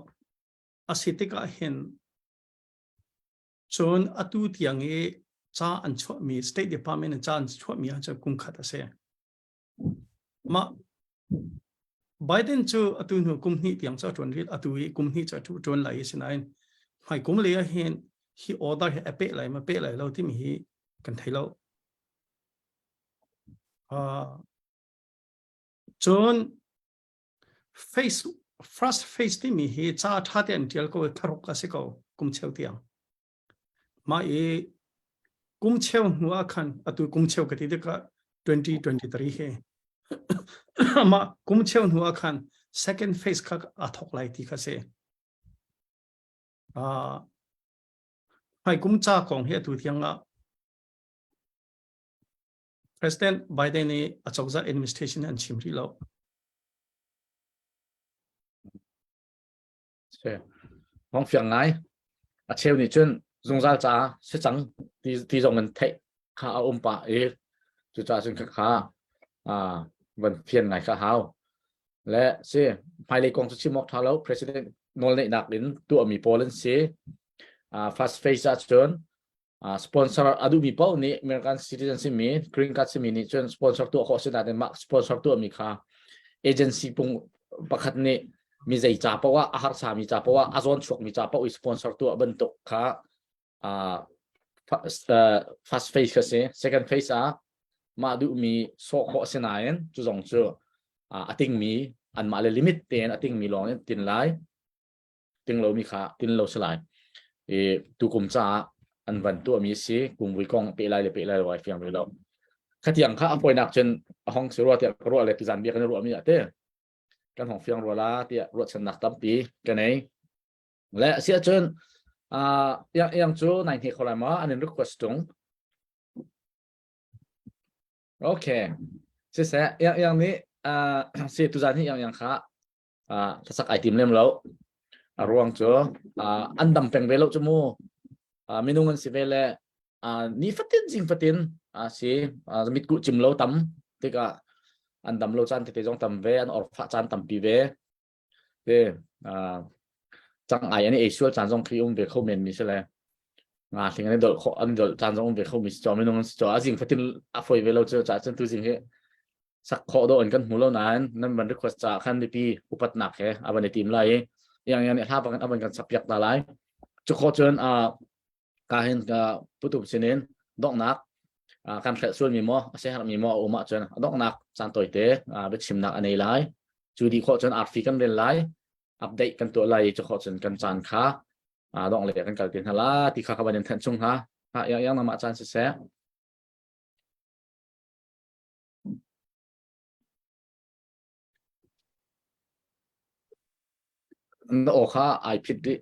a si tikah hin cun atu tiang i ca an chuahmi State Department in ca an chuahmi ah cun kum khat a si. Mah Biden cu atu hnu kum hnih tiang cu a ṭuan rih atu i kum hnih cu a ṭuan lai i sinain hmai kum lei ah hin hi order hi a peh lai ma peh lai lo timi hi kan thei lo. Uh, cun face first phase timi hi ca ṭha te an ṭial ko tharuk a si ko kum cheu tiang. Mah i kum cheu hnu ah khan atu kum cheu ka ti tikah 2023 hi mah kum cheu hnu ah khan second phase kha a thok lai ti kha si. Uh, hmai kum ca kong hi atu tiang ah President Biden nih a cozah administration an chim rih lo. Si. Hong fiang ngai. A cheu nih cun zungzal ca si cang ti, ti zong in theih kha a um pah i cucaah cun khakha ah van fian ngai kha hau. Le si hmailei kong cu chim awk tha lo president nawlneihnak in tuahmi pawl an si. Uh, first phase ah cun Uh, sponsor a duhmi paoh nih American citizen simi green card simi nih cun sponsor tuah khawh si nain mah sponsor tuahmi kha agency pung pakhat nih mi zei ca paoh ah a harsa mi ca paoh ah a zawn chuak mi ca paoh i sponsor tuah bantuk kha uh, first phase kha si second phase ah mah duhmi sawh khawh si nain cu zong cu uh, a tingmi anmah le limit tein a tingmi lawng in tin lai ting lomi kha tin lo si lai i tukum caah an van tuahmi si kumvui kong pe lai le pe lai lo ai fiang rih lo khatiang kha a poinak cun a hong si rua tiah ka ruah le tuzan bia kan ruahmi ah te kan hong fiang rua la tiah ruahchannak tampi ka nei le a si ahcun uh, yang yang cu nai hne kho lai ma an in request tung okay siseh yang yang nih uh, si tuzan hi yang yang kha uh, hlasak ai tim lem lo a ruang cu uh, an dam peng ve lo cu mu uh, minung an si ve le uh, ni fatin zing fatin uh, si uh, mitkuh cim lo tam tikah an dam lo caan tete zong tam ve an orfa caan tampi ve te uh, cang ai an ei sual caan zong khi um ve kho men mi si le nga hling an dol kho an dol caan zong um ve kho mi si cho minung an si cho a zing fatin a foi ve lo cu cha cun tu zing hi sak khawh dawh in kan hmu lo nain nan van request caah khan mipi upatnak he a van i tim lai i yang yang nih hla bangin a van kan sak piak ta lai cu khawh cun a ka hin ka putup sinin donghnak kan hrelh sual mi maw a se herh mi maw a um ahcun a donghnak caan tawite biachimnak a nei lai cu dih khawh cun arfi kan rel lai update kan tuah lai cu khawh cun kan caan kha dongh le kan kal ti hna la ti kha ka van in thanh chung hna ha yang yang nama caan siseh Na aw kha ai phit dih.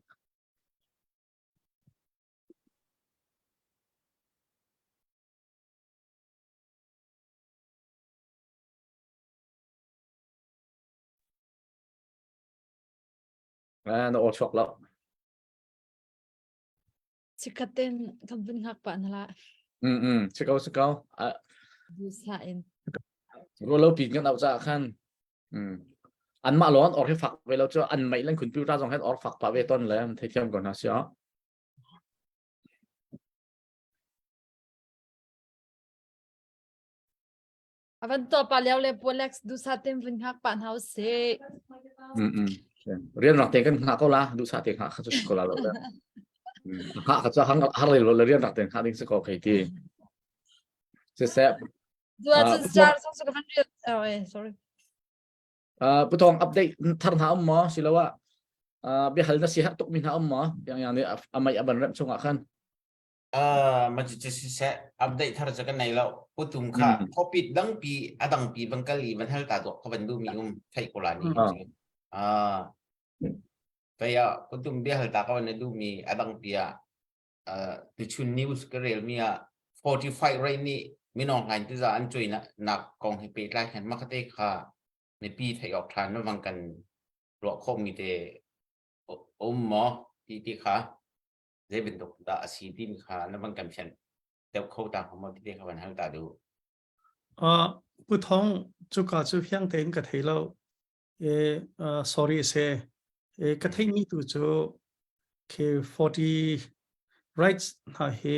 Na aw chuak lo. Chikkhat ten kan vun hngak pah na la. Mm mm si ko si ko. Dusa in. Rualo pi kan au cha khan. Mm. An mah lon or hi fak ve lo chu an mai lan khun pi ta zong hen or fak pa ve ton le thei thiam ko na sia. Avan to pa leo le Polex dusa ten vun hngak pa hna se. Mm mm. Rian rak te kan hngak ko la dusa te hngak kha chu ko la lo. Hngak kha chu hang har le lo rian rak te hngak ding se ko khei ti. Se se. Dua chun sar song su ka van rian. Oh eh sorry. Uh, putong update thar hna um maw siloah uh, biahal na si har tuk mi hna um maw yang yang nih amai aban rem chungah khan Uh, Ma cu siseh update thar cu kan nei lo. Putum kha topic dangpi a dangpi van kal i van hal ta dawh ka van duhmi um theih ko la ni. Ah kaya putum bia hal ta ka van duhmi a dangpi ah tuchun news ka rel mi ah 45 rate nih minong hlain tuza an cui nak kong he pehtlai khan makate kha mipi theih awk than na van kan ruah khawh mi te um maw ti ti kha zei bantuk dah a si timi kha na van kan fian deuh kho ta hnga maw ti te kha van hal ta duh. Uh, Pu Thong, cuka cu fiang tein ka thei lo. E, uh, sorry se. E, ka thei mi tu cu K40 rights hna hi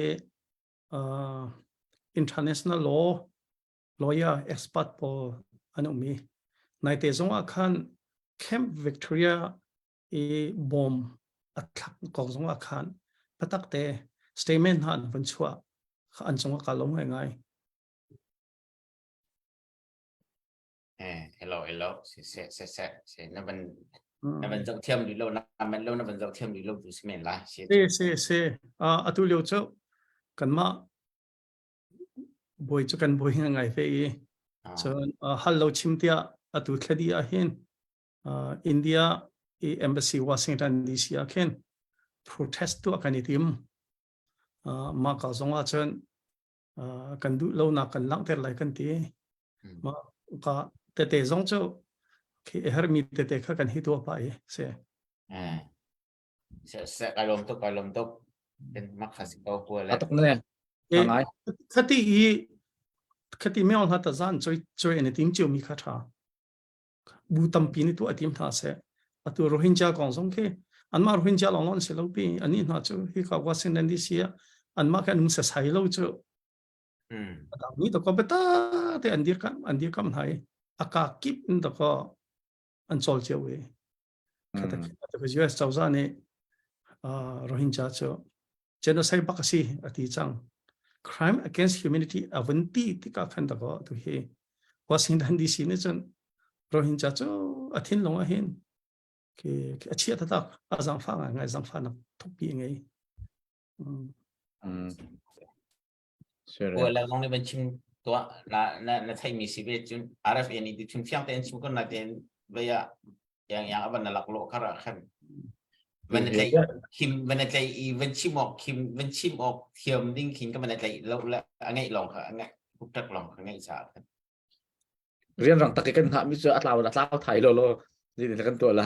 uh, international law lawyer expert pawl an um i naite zong ah khan Camp Victoria i bom a thlak kong zong ah khan patak te statement hna an vun chuah an cung ah ka lawm ngai ngai. Eh, hello, hello. Se se se se se na van na van zoh thiam rih lo na man lo na van zoh thiam rih lo tu si men lai. Se se se atu lio cu kanmah Bawi cu kan bawi ngai fe i cun hal lo chim tiah atu thladi ah hin India i embassy Washington DC ah khin protest tuah kan i tim. Mah ka zong ah cun kan duh lonak kan langhter lai kan ti. Mah ka tete zong cu khi hermi tete kha kan hi tuah pa i si. Se ka lawm tuk ka lawm tuk Atuk ne. Ngai. Khati i khati meo hla ta zan choi choi ane tim chiu mi kha tha. Bu tampi ni tu atim tha se. Atu Rohingya kong zong khi anma Rohingya long lon se lo pi ani hna chu hi ka Washington DC an ma kan um se sai lo chu. Adang ni to ko beta te an dir kam an dir kam hai aka kip in to ko an chol chiu e. US cozah nih Rohingya cu genocide bak a si a ti cang. Crime against humanity a vun ti tikah khan dakaw tu hi Washington DC nih cun Rohingya cu a thinlung ah hin a chia taktak a zangfah ngai zangfah nak thukpi a ngei. Sure. La zong nih van chim tuah na na na theimi si ve cun RFA nih ti chim fiang tein chim kon na tein vei ah yang yang avan na lak lo khar ah khan van tlai khim van tlai i van chim ok khim van chim ok thiam ding khin ka van tlai lo la a ngeih long kha a ngeih tak long kha ngeih cha khan rian rang tak kan ngah mi cu a tlau a tlau thai lo lo ni kan tuah la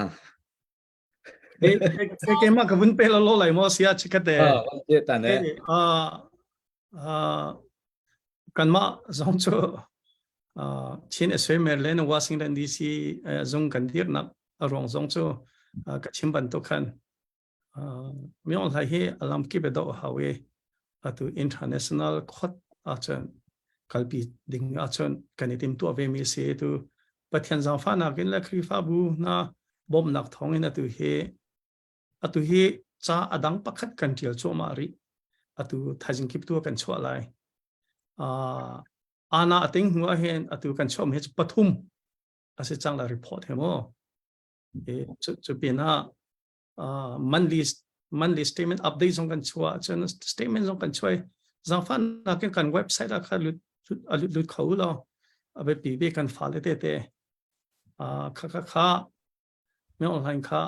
Keimah ka vun pe lo lo lai maw sia chikkate. Ta ne. Kanmah zong cu Chin Aswe Maryland Washington DC zung kan dirnak a ruang zong cu ka chim bantuk khan Myo Hlai hi a lamkip a doh hau i atu international court ahcun kalpi ding ahcun kan i timtuah ve mi si tu Pathian zaangfahnak in le Khrihfabu hna bawmhnak thawng in atu hi atu hi ca a dang pakhat kan ṭial cuahmah rih atu thaizing kip tu kan chuah lai uh, ana ating hnu ah hin atu kan chuah mi hi pathum a si cang la report he mo e cu cu pinah monthly monthly statement update zong kan chuah cun statement zong kan chuai zangfahnak in kan website ah kha lut lut lut kho law a biapi bi kan fale te te kha kha kha me online kha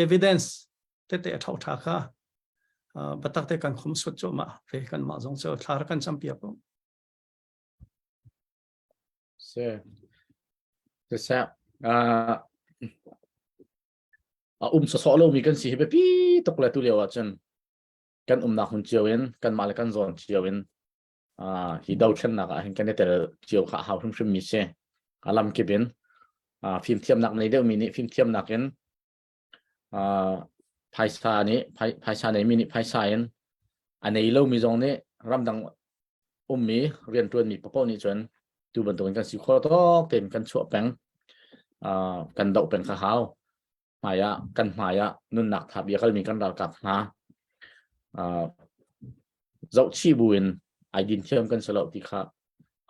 evidence te te a thau tha kha batak te kan khom suat chu ma ve kan ma zong chu thlar kan cham piak ko Se se se a um sawsawh lomi kan si hi biapi tuk le tu lio ahcun kan umnak hmun cio in kanmah le kan zawn cio in hi dothlennak ah hin kan i tel cio kha a hau hrimhrim mi si a lam kip in fimthiamnak nei deuhmi nih fimthiamnak in phaisa nih phaisa neimi nih phaisa in a nei lomi zong nih ramdang ummi rianṭuanmi paohpaoh nih cun tu bantukin kan si khawh tawk tein kan chuah peng kan doh peng kha hau hmai ah kan hmai ah nunnak tha bia kalmi kan ralkap hna zohchih buin ai din thiam kan si lo ti kha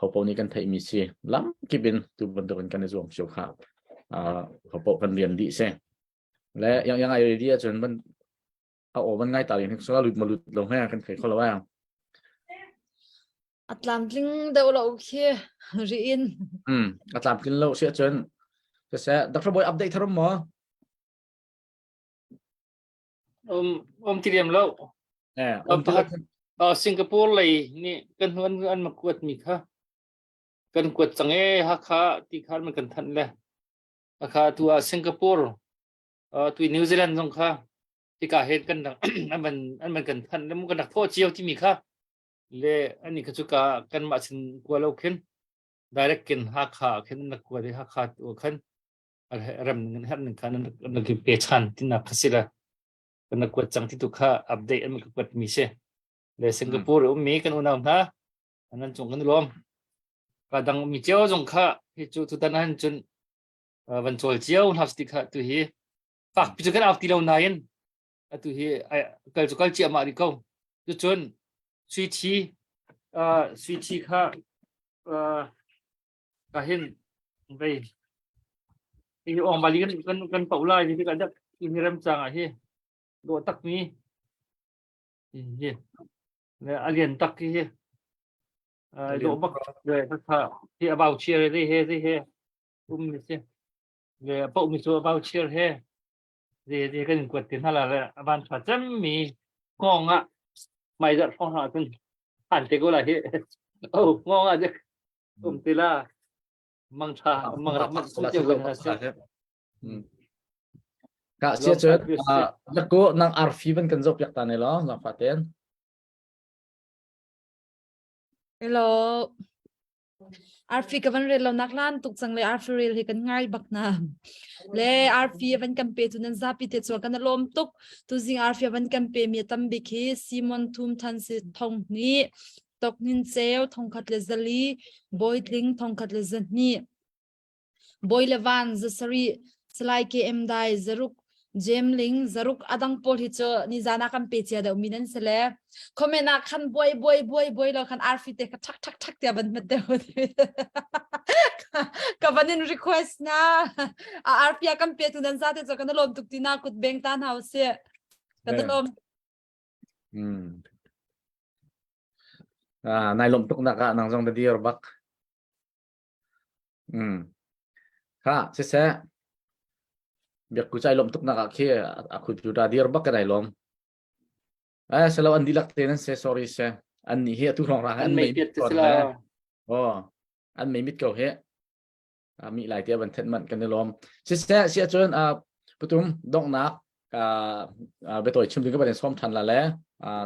hopo nih kan theihmi si lam kip in tu bantukin kan i zuam cio kha hopo kan rian dih si le yang yang ai di ahcun ban a aw ban ngai ta ling sala lut ma lut lo he kan thei kho lo ang. A tlamtling deuh lo khi riin. Hmm, a tlamtlin lo si ahcun siseh Dr. Boy update tharum maw? Um um ti lem lo. Eh, um ti lo. Singapore lei nih kan hnu an an makuat mi kha kan kuat cang e Hakha ti khan man kan thanh le. Hakha tu ah Singapore tu New Zealand zong kha tika he kan an man an man kan thanh le mu kan rak thawh cio timi kha le ani kha chu ka kan mah sin kua lo khin direct kin Hakha khin na kua de Hakha tu khan ram ning her ning khan na ki pe chan tin na khasila kan na kuat chang ti tu kha update an ka kuat mi se le Singapore um mi kan unau hna anan chung kan lom ka dang mi cheu zong kha hi chu tu tan han chun van chol chiao hna ti kha tu hi fak pi chu kan au ti lo nain atu hi kal chu kal chia ma ri ko cu cun sui thi sui thi kha ka hin vei hi ong bali kan kan kan pau lai hi kan dak hi ram chang ah hi do tak mi hi le alian tak hi do bak le kha hi abau chiar he he he um ni si le pau mi chu abau chiar he Ze ze kan in kuat te hna la le a van ṭha cemmi ngawng ah hmaizarh hrawng hna cun phan te ko la hi. Oh, ngawng ah dek um ti la mang ṭha mang rak mat cio ko hna sih. Ka sia cun lako nang arfi ban kan zoh piak ta ne lo zang fa ten. Hello. Arfi ka van rel lo nak lan tuk cang le arfi rel hi kan ngai bak na. Le arfi van kan pe tu nan zapi te chuan kan lawm tuk. Tu zing arfi van kan pe mi tam bik hi Simon Thum Than Si Thong ni Tok Nin Cheu Thong Khat le Zali Boy Tling Thong Khat le Zahni Bawi le van zasarih, Salai KM Dai zaruk, Jem Ling zaruk adang pawl hi cu nizan ah kan pe cia deuh mi nan si le comment ah khan buai buai buai buai lo khan arfi te kha thak thak thak tia van hmet deuh ka van in request na a arfi a kan pe tu nan za te cu kan lawm tuk ti na kut beng ta hna usih kan lawm Hmm. Ah, nai lom tuk nak ah nang zong da dir bak. Mm. Kha siseh biakku cai lawm tuknak ah khi a computer dir bak kan ai lawm. Eh selo an dilak te nan se sorry se an nih hi atu rong rang an mei piat te sila. Oh an mei mit ko he. A mi lai te ban thet man kan i lawm. Siseh si ahcun putum donghnak biatawi chim ding ka van in sawm ṭhan la le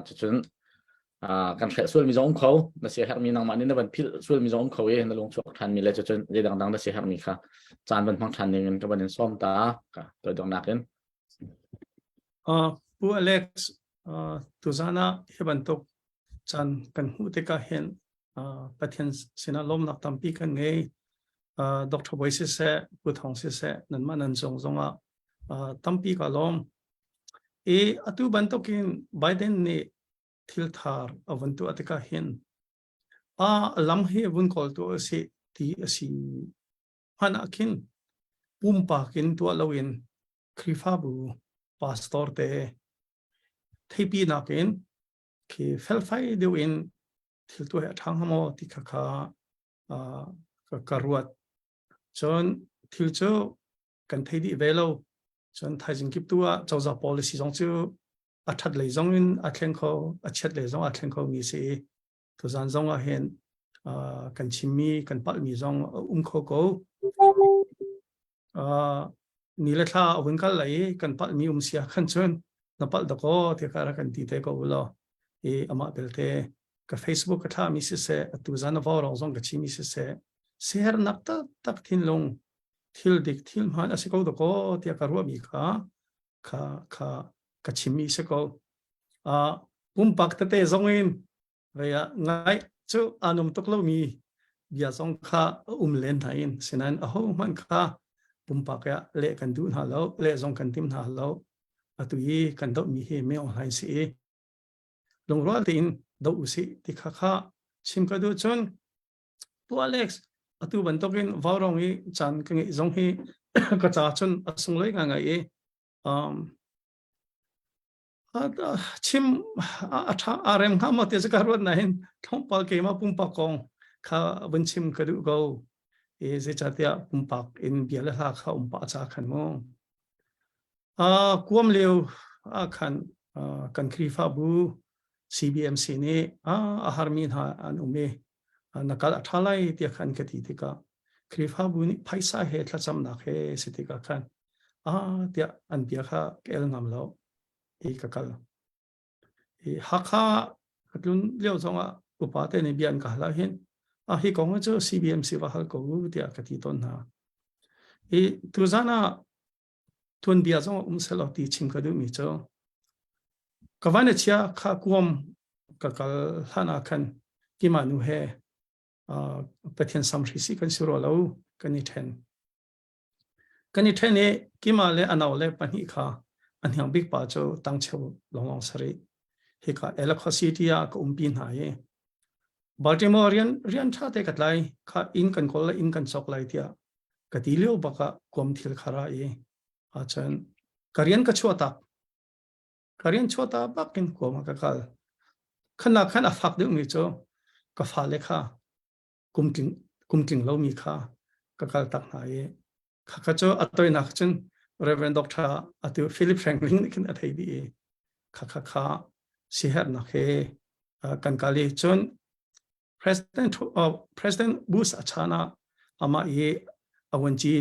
cucun kan hrelh sualmi zong um kho na sia herhmi nangmah nih na van philh sualmi zong um kho i na lung chuak ṭhanmi le cucun zei dangdang na sia herhmi kha caan van hmang ṭhan ning in ka van in sawm ta ka toi donghnak in Pu Alex tuzan ah hi bantuk caan kan hmuh tikah hin Pathian sinah lawmnak tampi kan ngei. Dr. Boy siseh, Pu Thawng siseh, nanmah nan zong zongah tampi ka lawm. I atu bantukin Biden nih thilthar a vun tuah tikah hin a lam hi vun kawl tu a si ti a si hmanh ah khin pumpak in tuah loin Khrihfabu pastor te theipi nakin khi felfai deuh in thil tuah hi a ṭha hnga maw ti kha kha ka, ka ruat. Cun thil cu kan thei dih ve lo. Cun thaizing kip tu ah cozah policy zong cu a ṭhat lei zong in a thleng kho, a chiat lei zong a thleng kho mi si. Tuzan zong ah hin kan chimmi, kan palhmi zong a um kho ko. Ni le thla a vun kal lai i kan palhmi um sia khan cun na palh dakaw ti kha rak kan ti te ko ulaw i amah belte ka Facebook ka thlahmi siseh atu zan a vaurawng zong ka chimmi siseh sihernak taktak thinlung thil dik thil hmaan a si ko dakaw tiah ka ruahmi kha kha kha ka chimmi si ko. Uh, pumpak tete zong in Vei ah ngaih cu aa nuam tuk lomi bia zong kha a um len hna in sinain ahohmanh kha pumpak ah leh kan duh hna lo, leh zong kan tim hna lo. Atu i kan dohmi hi me online si i lungrual tein doh usih ti kha kha chim ka duh cun Pu Alex atu bantukin vaurawng i caan ka ngeih zong hi ka ca cun a sunglawi ngaingai i um, Chim a ṭha a rem hnga maw ti cu ka ruat nain tlawmpal keimah pumpak kong kha vun chim ka duh ko. I zeicahtiah pumpak in bia le hla kha um pah ca khan mu. Kuam lio ah khan kan Khrihfabu CBMC nih a harmi hna an um i na kal a ṭha lai tiah khan ka ti tikah Khrihfabu nih phaisa he thlacamnak he si tikah khan ah tiah an bia kha ka el ngam lo i ka kal. I Hakha ka tlun lio zongah upa te nih bia an ka hal ahhin ah hi kong cu CBMC va hal ko u tiah ka ti tawn hna. I tuzan ah tuanbia zong um selaw ti chim ka duhmi cu ka van a chia kha kuam ka kal hlan ah khan kima nu he Pathian samhri si kan si rua lo kan i then. Kan i then i kima le anau le pahnih kha a hniang bik pa cu tangcheu longlong sari hika Elakho City ah ka umpi hna i Baltimore rian rian tha te ka tlai kha inn kan kawl le inn kan cawk lai tiah ka ti lio bak ah kuam thil khara i ahcun ka rian ka chuah tak ka rian chuah ta bak in kuam ah ka kal khan khan a fak deuh mi cu ka fale kha kumtling kumtling lomi kha ka kal tak hna i khakha cu a toinak cun Reverend Dr. atu Philip Franklin nih khin a thei dih i khakha kha sihernak he kan kal i cun President President Bush a chan ah amah i a vuanci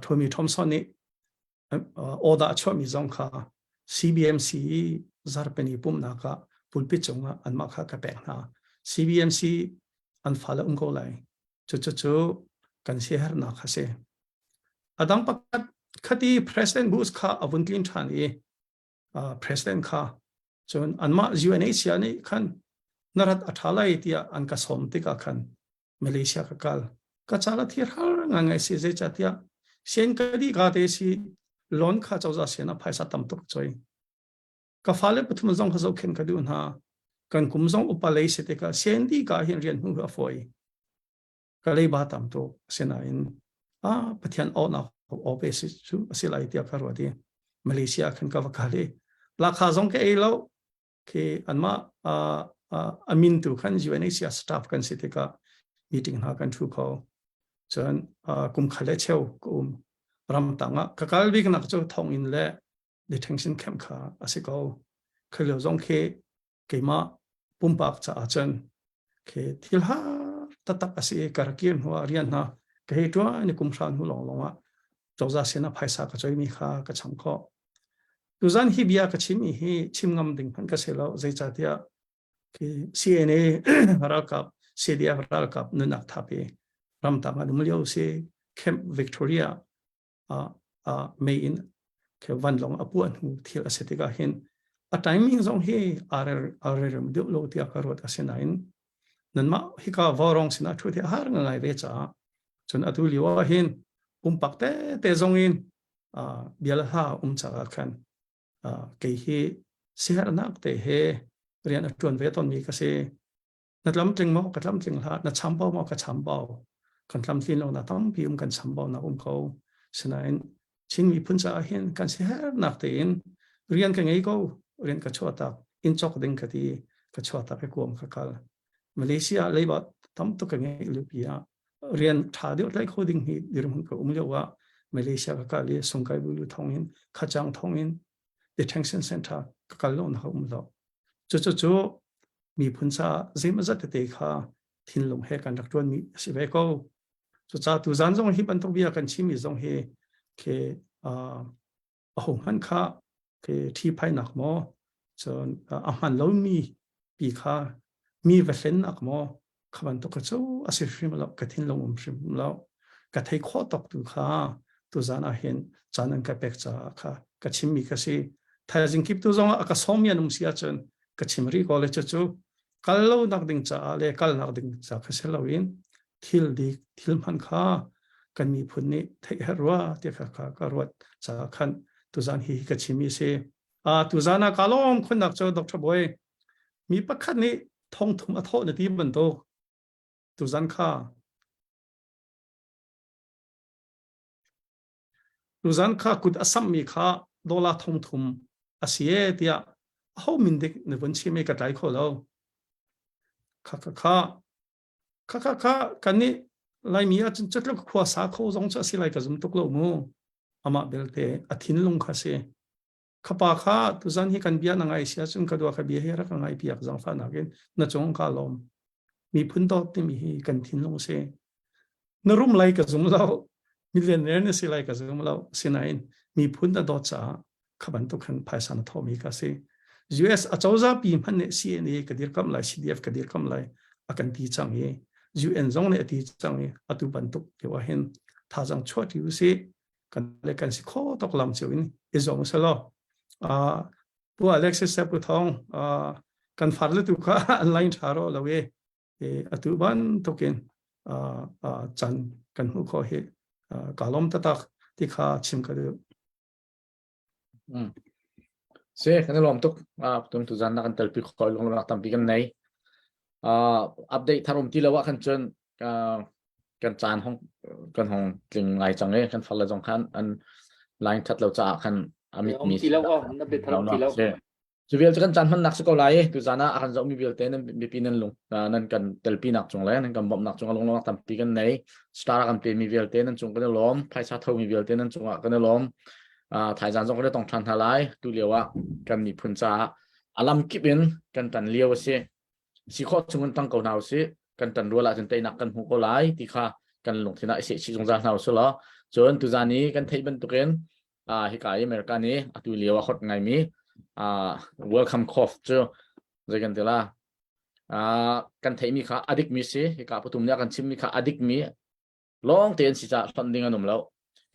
Tommy Thompson nih order a chuahmi zong kha CBMC zarpeni pumhnak ah pulpit cungah anmah kha ka pek hna. CBMC an fale um ko lai. Cucu cu kan siaherhnak kha si. A dang pakhat khati President Bush kha a vun tlin ṭhan i president kha cun anmah UNHCR nih khan na rat a ṭha lai tiah an ka sawm tikah khan Malaysia ka kal. Ka cal a thir har ngai si zeicahtiah sian ka di ka te si loan kha cozah sian a phaisa tam tuk choi. Ka fale pathum zong kha zohkhen ka duh hna. Kan kum zong upa lei si tikah sian di ka hin rian hnu a fawi. Ka leiba tam tuk asinain a Pathian awnak awpe si cu a si lai tiah ka ruat i Malaysia khan ka va kal i lakha zong ka ei lo khi anmah a min tu khan UNHCR staff kan si tikah meeting hna kan thu kho cun kum khat le cheu ka um ramtang ah ka kal bik nak cu thonginn le detention camp kha a si ko khalio zong khi keimah pumpak caah cun khi thil har taktak a si ka rak kir hnu ah rian hna ka hei ṭuan i kum hra hnu lawnglawng ah cozah sin ah phaisa ka coimi kha ka cham khawh Tuzan hi bia ka chim i hi chim ngam ding hmanh ka si lo zeicahtiah khi CNA ralkap CDF ralkap nunak thap i ramtang an um lio si Camp Victoria ah ah mei in ke vanlawng a puah hnu thil a si tikah hin a timing zong hi aa rem deuh lo tiah ka ruat asinain nanmah hika vaurawng sinah thu hi a har ngai ve caah cun atu lio ah hin pumpak te te zong in bia le hla um caah khan kei hi siherhnak te he rian a ṭuan ve tawnmi ka si. Na tlamtling maw? Ka tlamtling hlah. Na chambau maw? Ka chambau. Kan tlamtlin lo na tampi um kan chambau nak um ko. Sinain Chin miphun caah hin kan siherhnak tein rian ka ngei ko. Rian ka chuah tak. Inn cawk ding ka ti. Ka chuah tak i kuam ka kal. Malaysia leiba tam tuk ka ngeih lupi ah rian ṭha deuh tlai kho ding hi dirhmun ka um lio ah Malaysia ka kal i Sungkai Bulu thong in Khachang thong in detention center ka kal lo na um lo cu cu cu miphun ca zeimawzat tete kha thinlung he kan rak ṭuan mi a si ve ko cu ca tu zan zong hi bantuk bia kan chim mi zong hi ke aho hmanh kha ke ṭhiphaihnak maw cun a hman lomi pi kha mi va hlennak maw kha bantuk kha cu a si hrim lo ka thinlung um hrim lo ka thei khawh tok tu kha tuzan ah hin caan an ka pek caah kha ka chimmi ka si thaizing kip tu zong ah a ka sawm an um si ahcun ka chim rih ko le cu kal lo nak ding caah le kal nak ding ca kha si loin thil dik thil hman kha kan miphun nih theih herh rua tiah kha kha ka ruat caah khan tuzan hi ka chim i si a tuzan ah ka lawm khunnak cu Dr. Boy mi pakhat nih thongthum a thawh na ti bantuk tuzan kha tuzan kha kut a sammi kha dollar thongthum. A si e tiah aho min dik na vun chim i ka tlai kho lo. Kha kha kha kha kha kha kan nih Laimi ah cun cutluk khua sa kho zong cu a si lai ka zum tuk lo mu. Amah belte a thinlung kha si. Khapa kha tuzan hi kan bia na ngai sia cun ka dua ka bia hi rak ka ngai piak zangfah nakin na cung ka lawm. Miphun dawt timi hi kan thinlung si. Na rum lai ka zum lo. Millionaire na si lai ka zum lo. Sinain miphun na dawt caah kha bantuk khan phaisa na thawhmi ka si. US acozah pi hmanh nih CNA ka dirkamh lai, CDF ka dirkamh lai a kan ti cang i UN zong nih a ti cang i atu bantuk lio ah hin thazaang chuah ṭi usih kan le kan si kho tok lam cio in i zuam usih uh, Pu Alexis Pu Thong uh, kan far le tu kha an line ṭha ro lo i atu bantukin uh, uh, chan kan hmu kho hi uh, ka lom tatak ti kha chim ka duh. Mm. Se kan lom tuk tum tu zan na kan telpi khoi lung lak tampi kan nei. Uh, update thar um ti lo ah khan cun uh, kan caan hong kan hong tling ngai cang e kan fal le zong khan an line that lo caah khan amit mi ti lo na update thar um ti lo. Cu vial cu kan caan hmannak si ko lai i tuzaan ah a kan zohmi vialte nan mipi nan lung nan kan telpi nak cung le nan kan bawmhnak cung lung tampi kan nei. Star kan pemi vialte nan cung kan i lawm. Phaisa thomi vialte nan cungah kan i lawm. Thaizaan zong kan i tong ṭhan hna lai. Tu lio ah kan miphun caah a lam kip in kan tan lio a si. Si khawh chung in tang ko hna usih. Kan tan rual ahcun teinak kan hmu ko lai ti kha kan lungthin ah i seh chih zungzal hna usih law. Cun tuzaan i kan theih bantukin hika i America nih atu lio a hot ngaimi welcome cough cu zei kan ti la kan theihmi kha a dikmi si hika pathum nih a kan chimmi kha a dikmi lawng tein si caah hlonh ding an um lo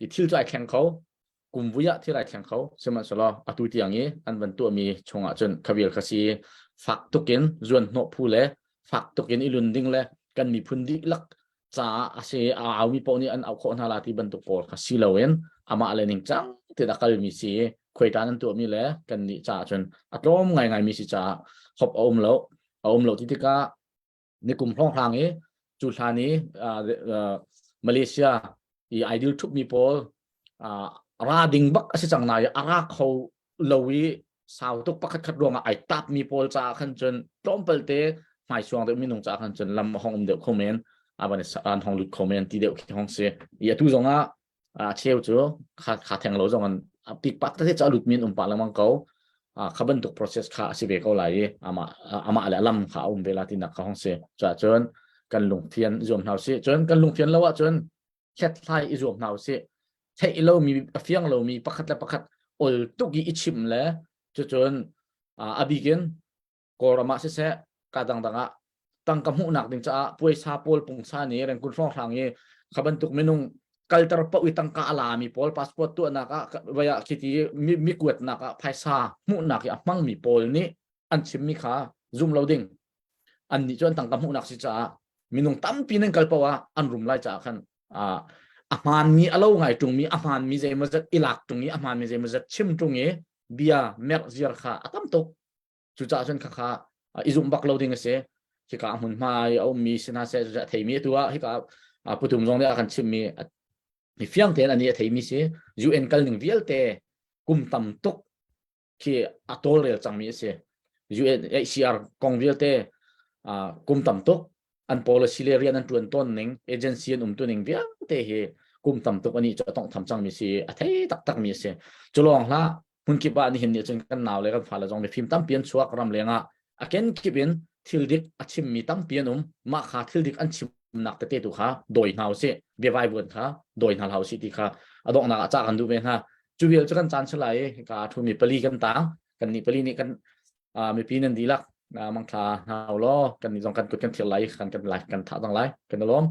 i thil cu ai thleng kho kum vui ah thil ai thleng kho sihmanhsehlaw atu tiang i an van tuahmi chungah cun khavial kha si fak tukin zuan hnawh phu le fak tukin i lun ding le kan miphun dihlak caah a si a aumi paoh nih an auh khawh hna la ti bantuk pawl kha si loin amah le ningcang te a kalmi si khuaitan an tuahmi le kan nih caah cun a tlawm ngaingai mi si caah hop a um lo a um lo ti tikah nikum hrawnghrang i cu hlan i Malaysia i ideal thupmi pawl ra ding bak a si cang na i a ra kho lo i sau tuk pakhat khat ruangah ai tap mi pawl caah khan cun tlawmpal te hmaisuang deuh minung caah khan cun lam a hong um deuh kho men avan an hong lut kho men ti deuh khi hong si i atu zong ah a cheu cu kha kha theng lo zong an pik pak te cha lut min um pa lengmang ko kha bantuk process kha a si ve ko lai i ama ama le lam kha a um ve la ti nak kha hong si cha cun kan lungthian zuam hna si cun kan lungthian lo ah cun hlethlai i zuam hna usih. Theih lomi a fiang lomi pakhat le pakhat ol tuk i i chimh le cucun a bik in Kawlram ah siseh ka dangdang ah tangka hmuhnak ding caah puaisa pawl pungsa nih rengkun hrawnghrang i kha bantuk minung kalter paoh i tangka a lami pawl passport tuahnak ah vai ah khiti mi, mi kuatnak ah phaisa hmuhnak i a hmangmi pawl nih an chimmi kha zum lo ding an nih cu an tangka hmuhnak si caah minung tampi nan kal paoh ah an rum lai caah khan a hmaanmi a lo ngai ṭungmi a hmaanmi zeimawzat i lak ṭung i a hmaanmi zeimawzat chim ṭung i bia merh ziar kha a tam tuk cucaah cun khakha i zumh bak lo ding a si hika hmunhma i a ummi si hna seh a theimi atu ah hika putum zong nih a kan chimmi mi fiang tein ani a theimi si UN kal ning vialte kum tam tuk khi a tawlrel cangmi a si. UNHCR kong vialte kum tam tuk an policy le rian an tuan tawn ning agency an um tu ning vialte hi kum tam tuk ani cu a tong tham cangmi si a thei taktak mi a si. Cu lawng hlah hmun kip ah nihin nih cun kan nau le kan fale zong mifim tampi an chuak ram leng ah a kenkip in thil dik a chimmi tampi an um mah kha thil dik an chimnak tete tu kha dawi hna usih biavai buan kha dawi hna hlah usih ti kha a donghnak ah cah kan duh ve hna cu vial cu kan caan si lai i ka thumi pali kan tang kan nih pali nih kan mipi nan dihlak mangthla hna law kan nih zong kan kut kan thir lai kan kan lai kan thah cang lai kan i lawm.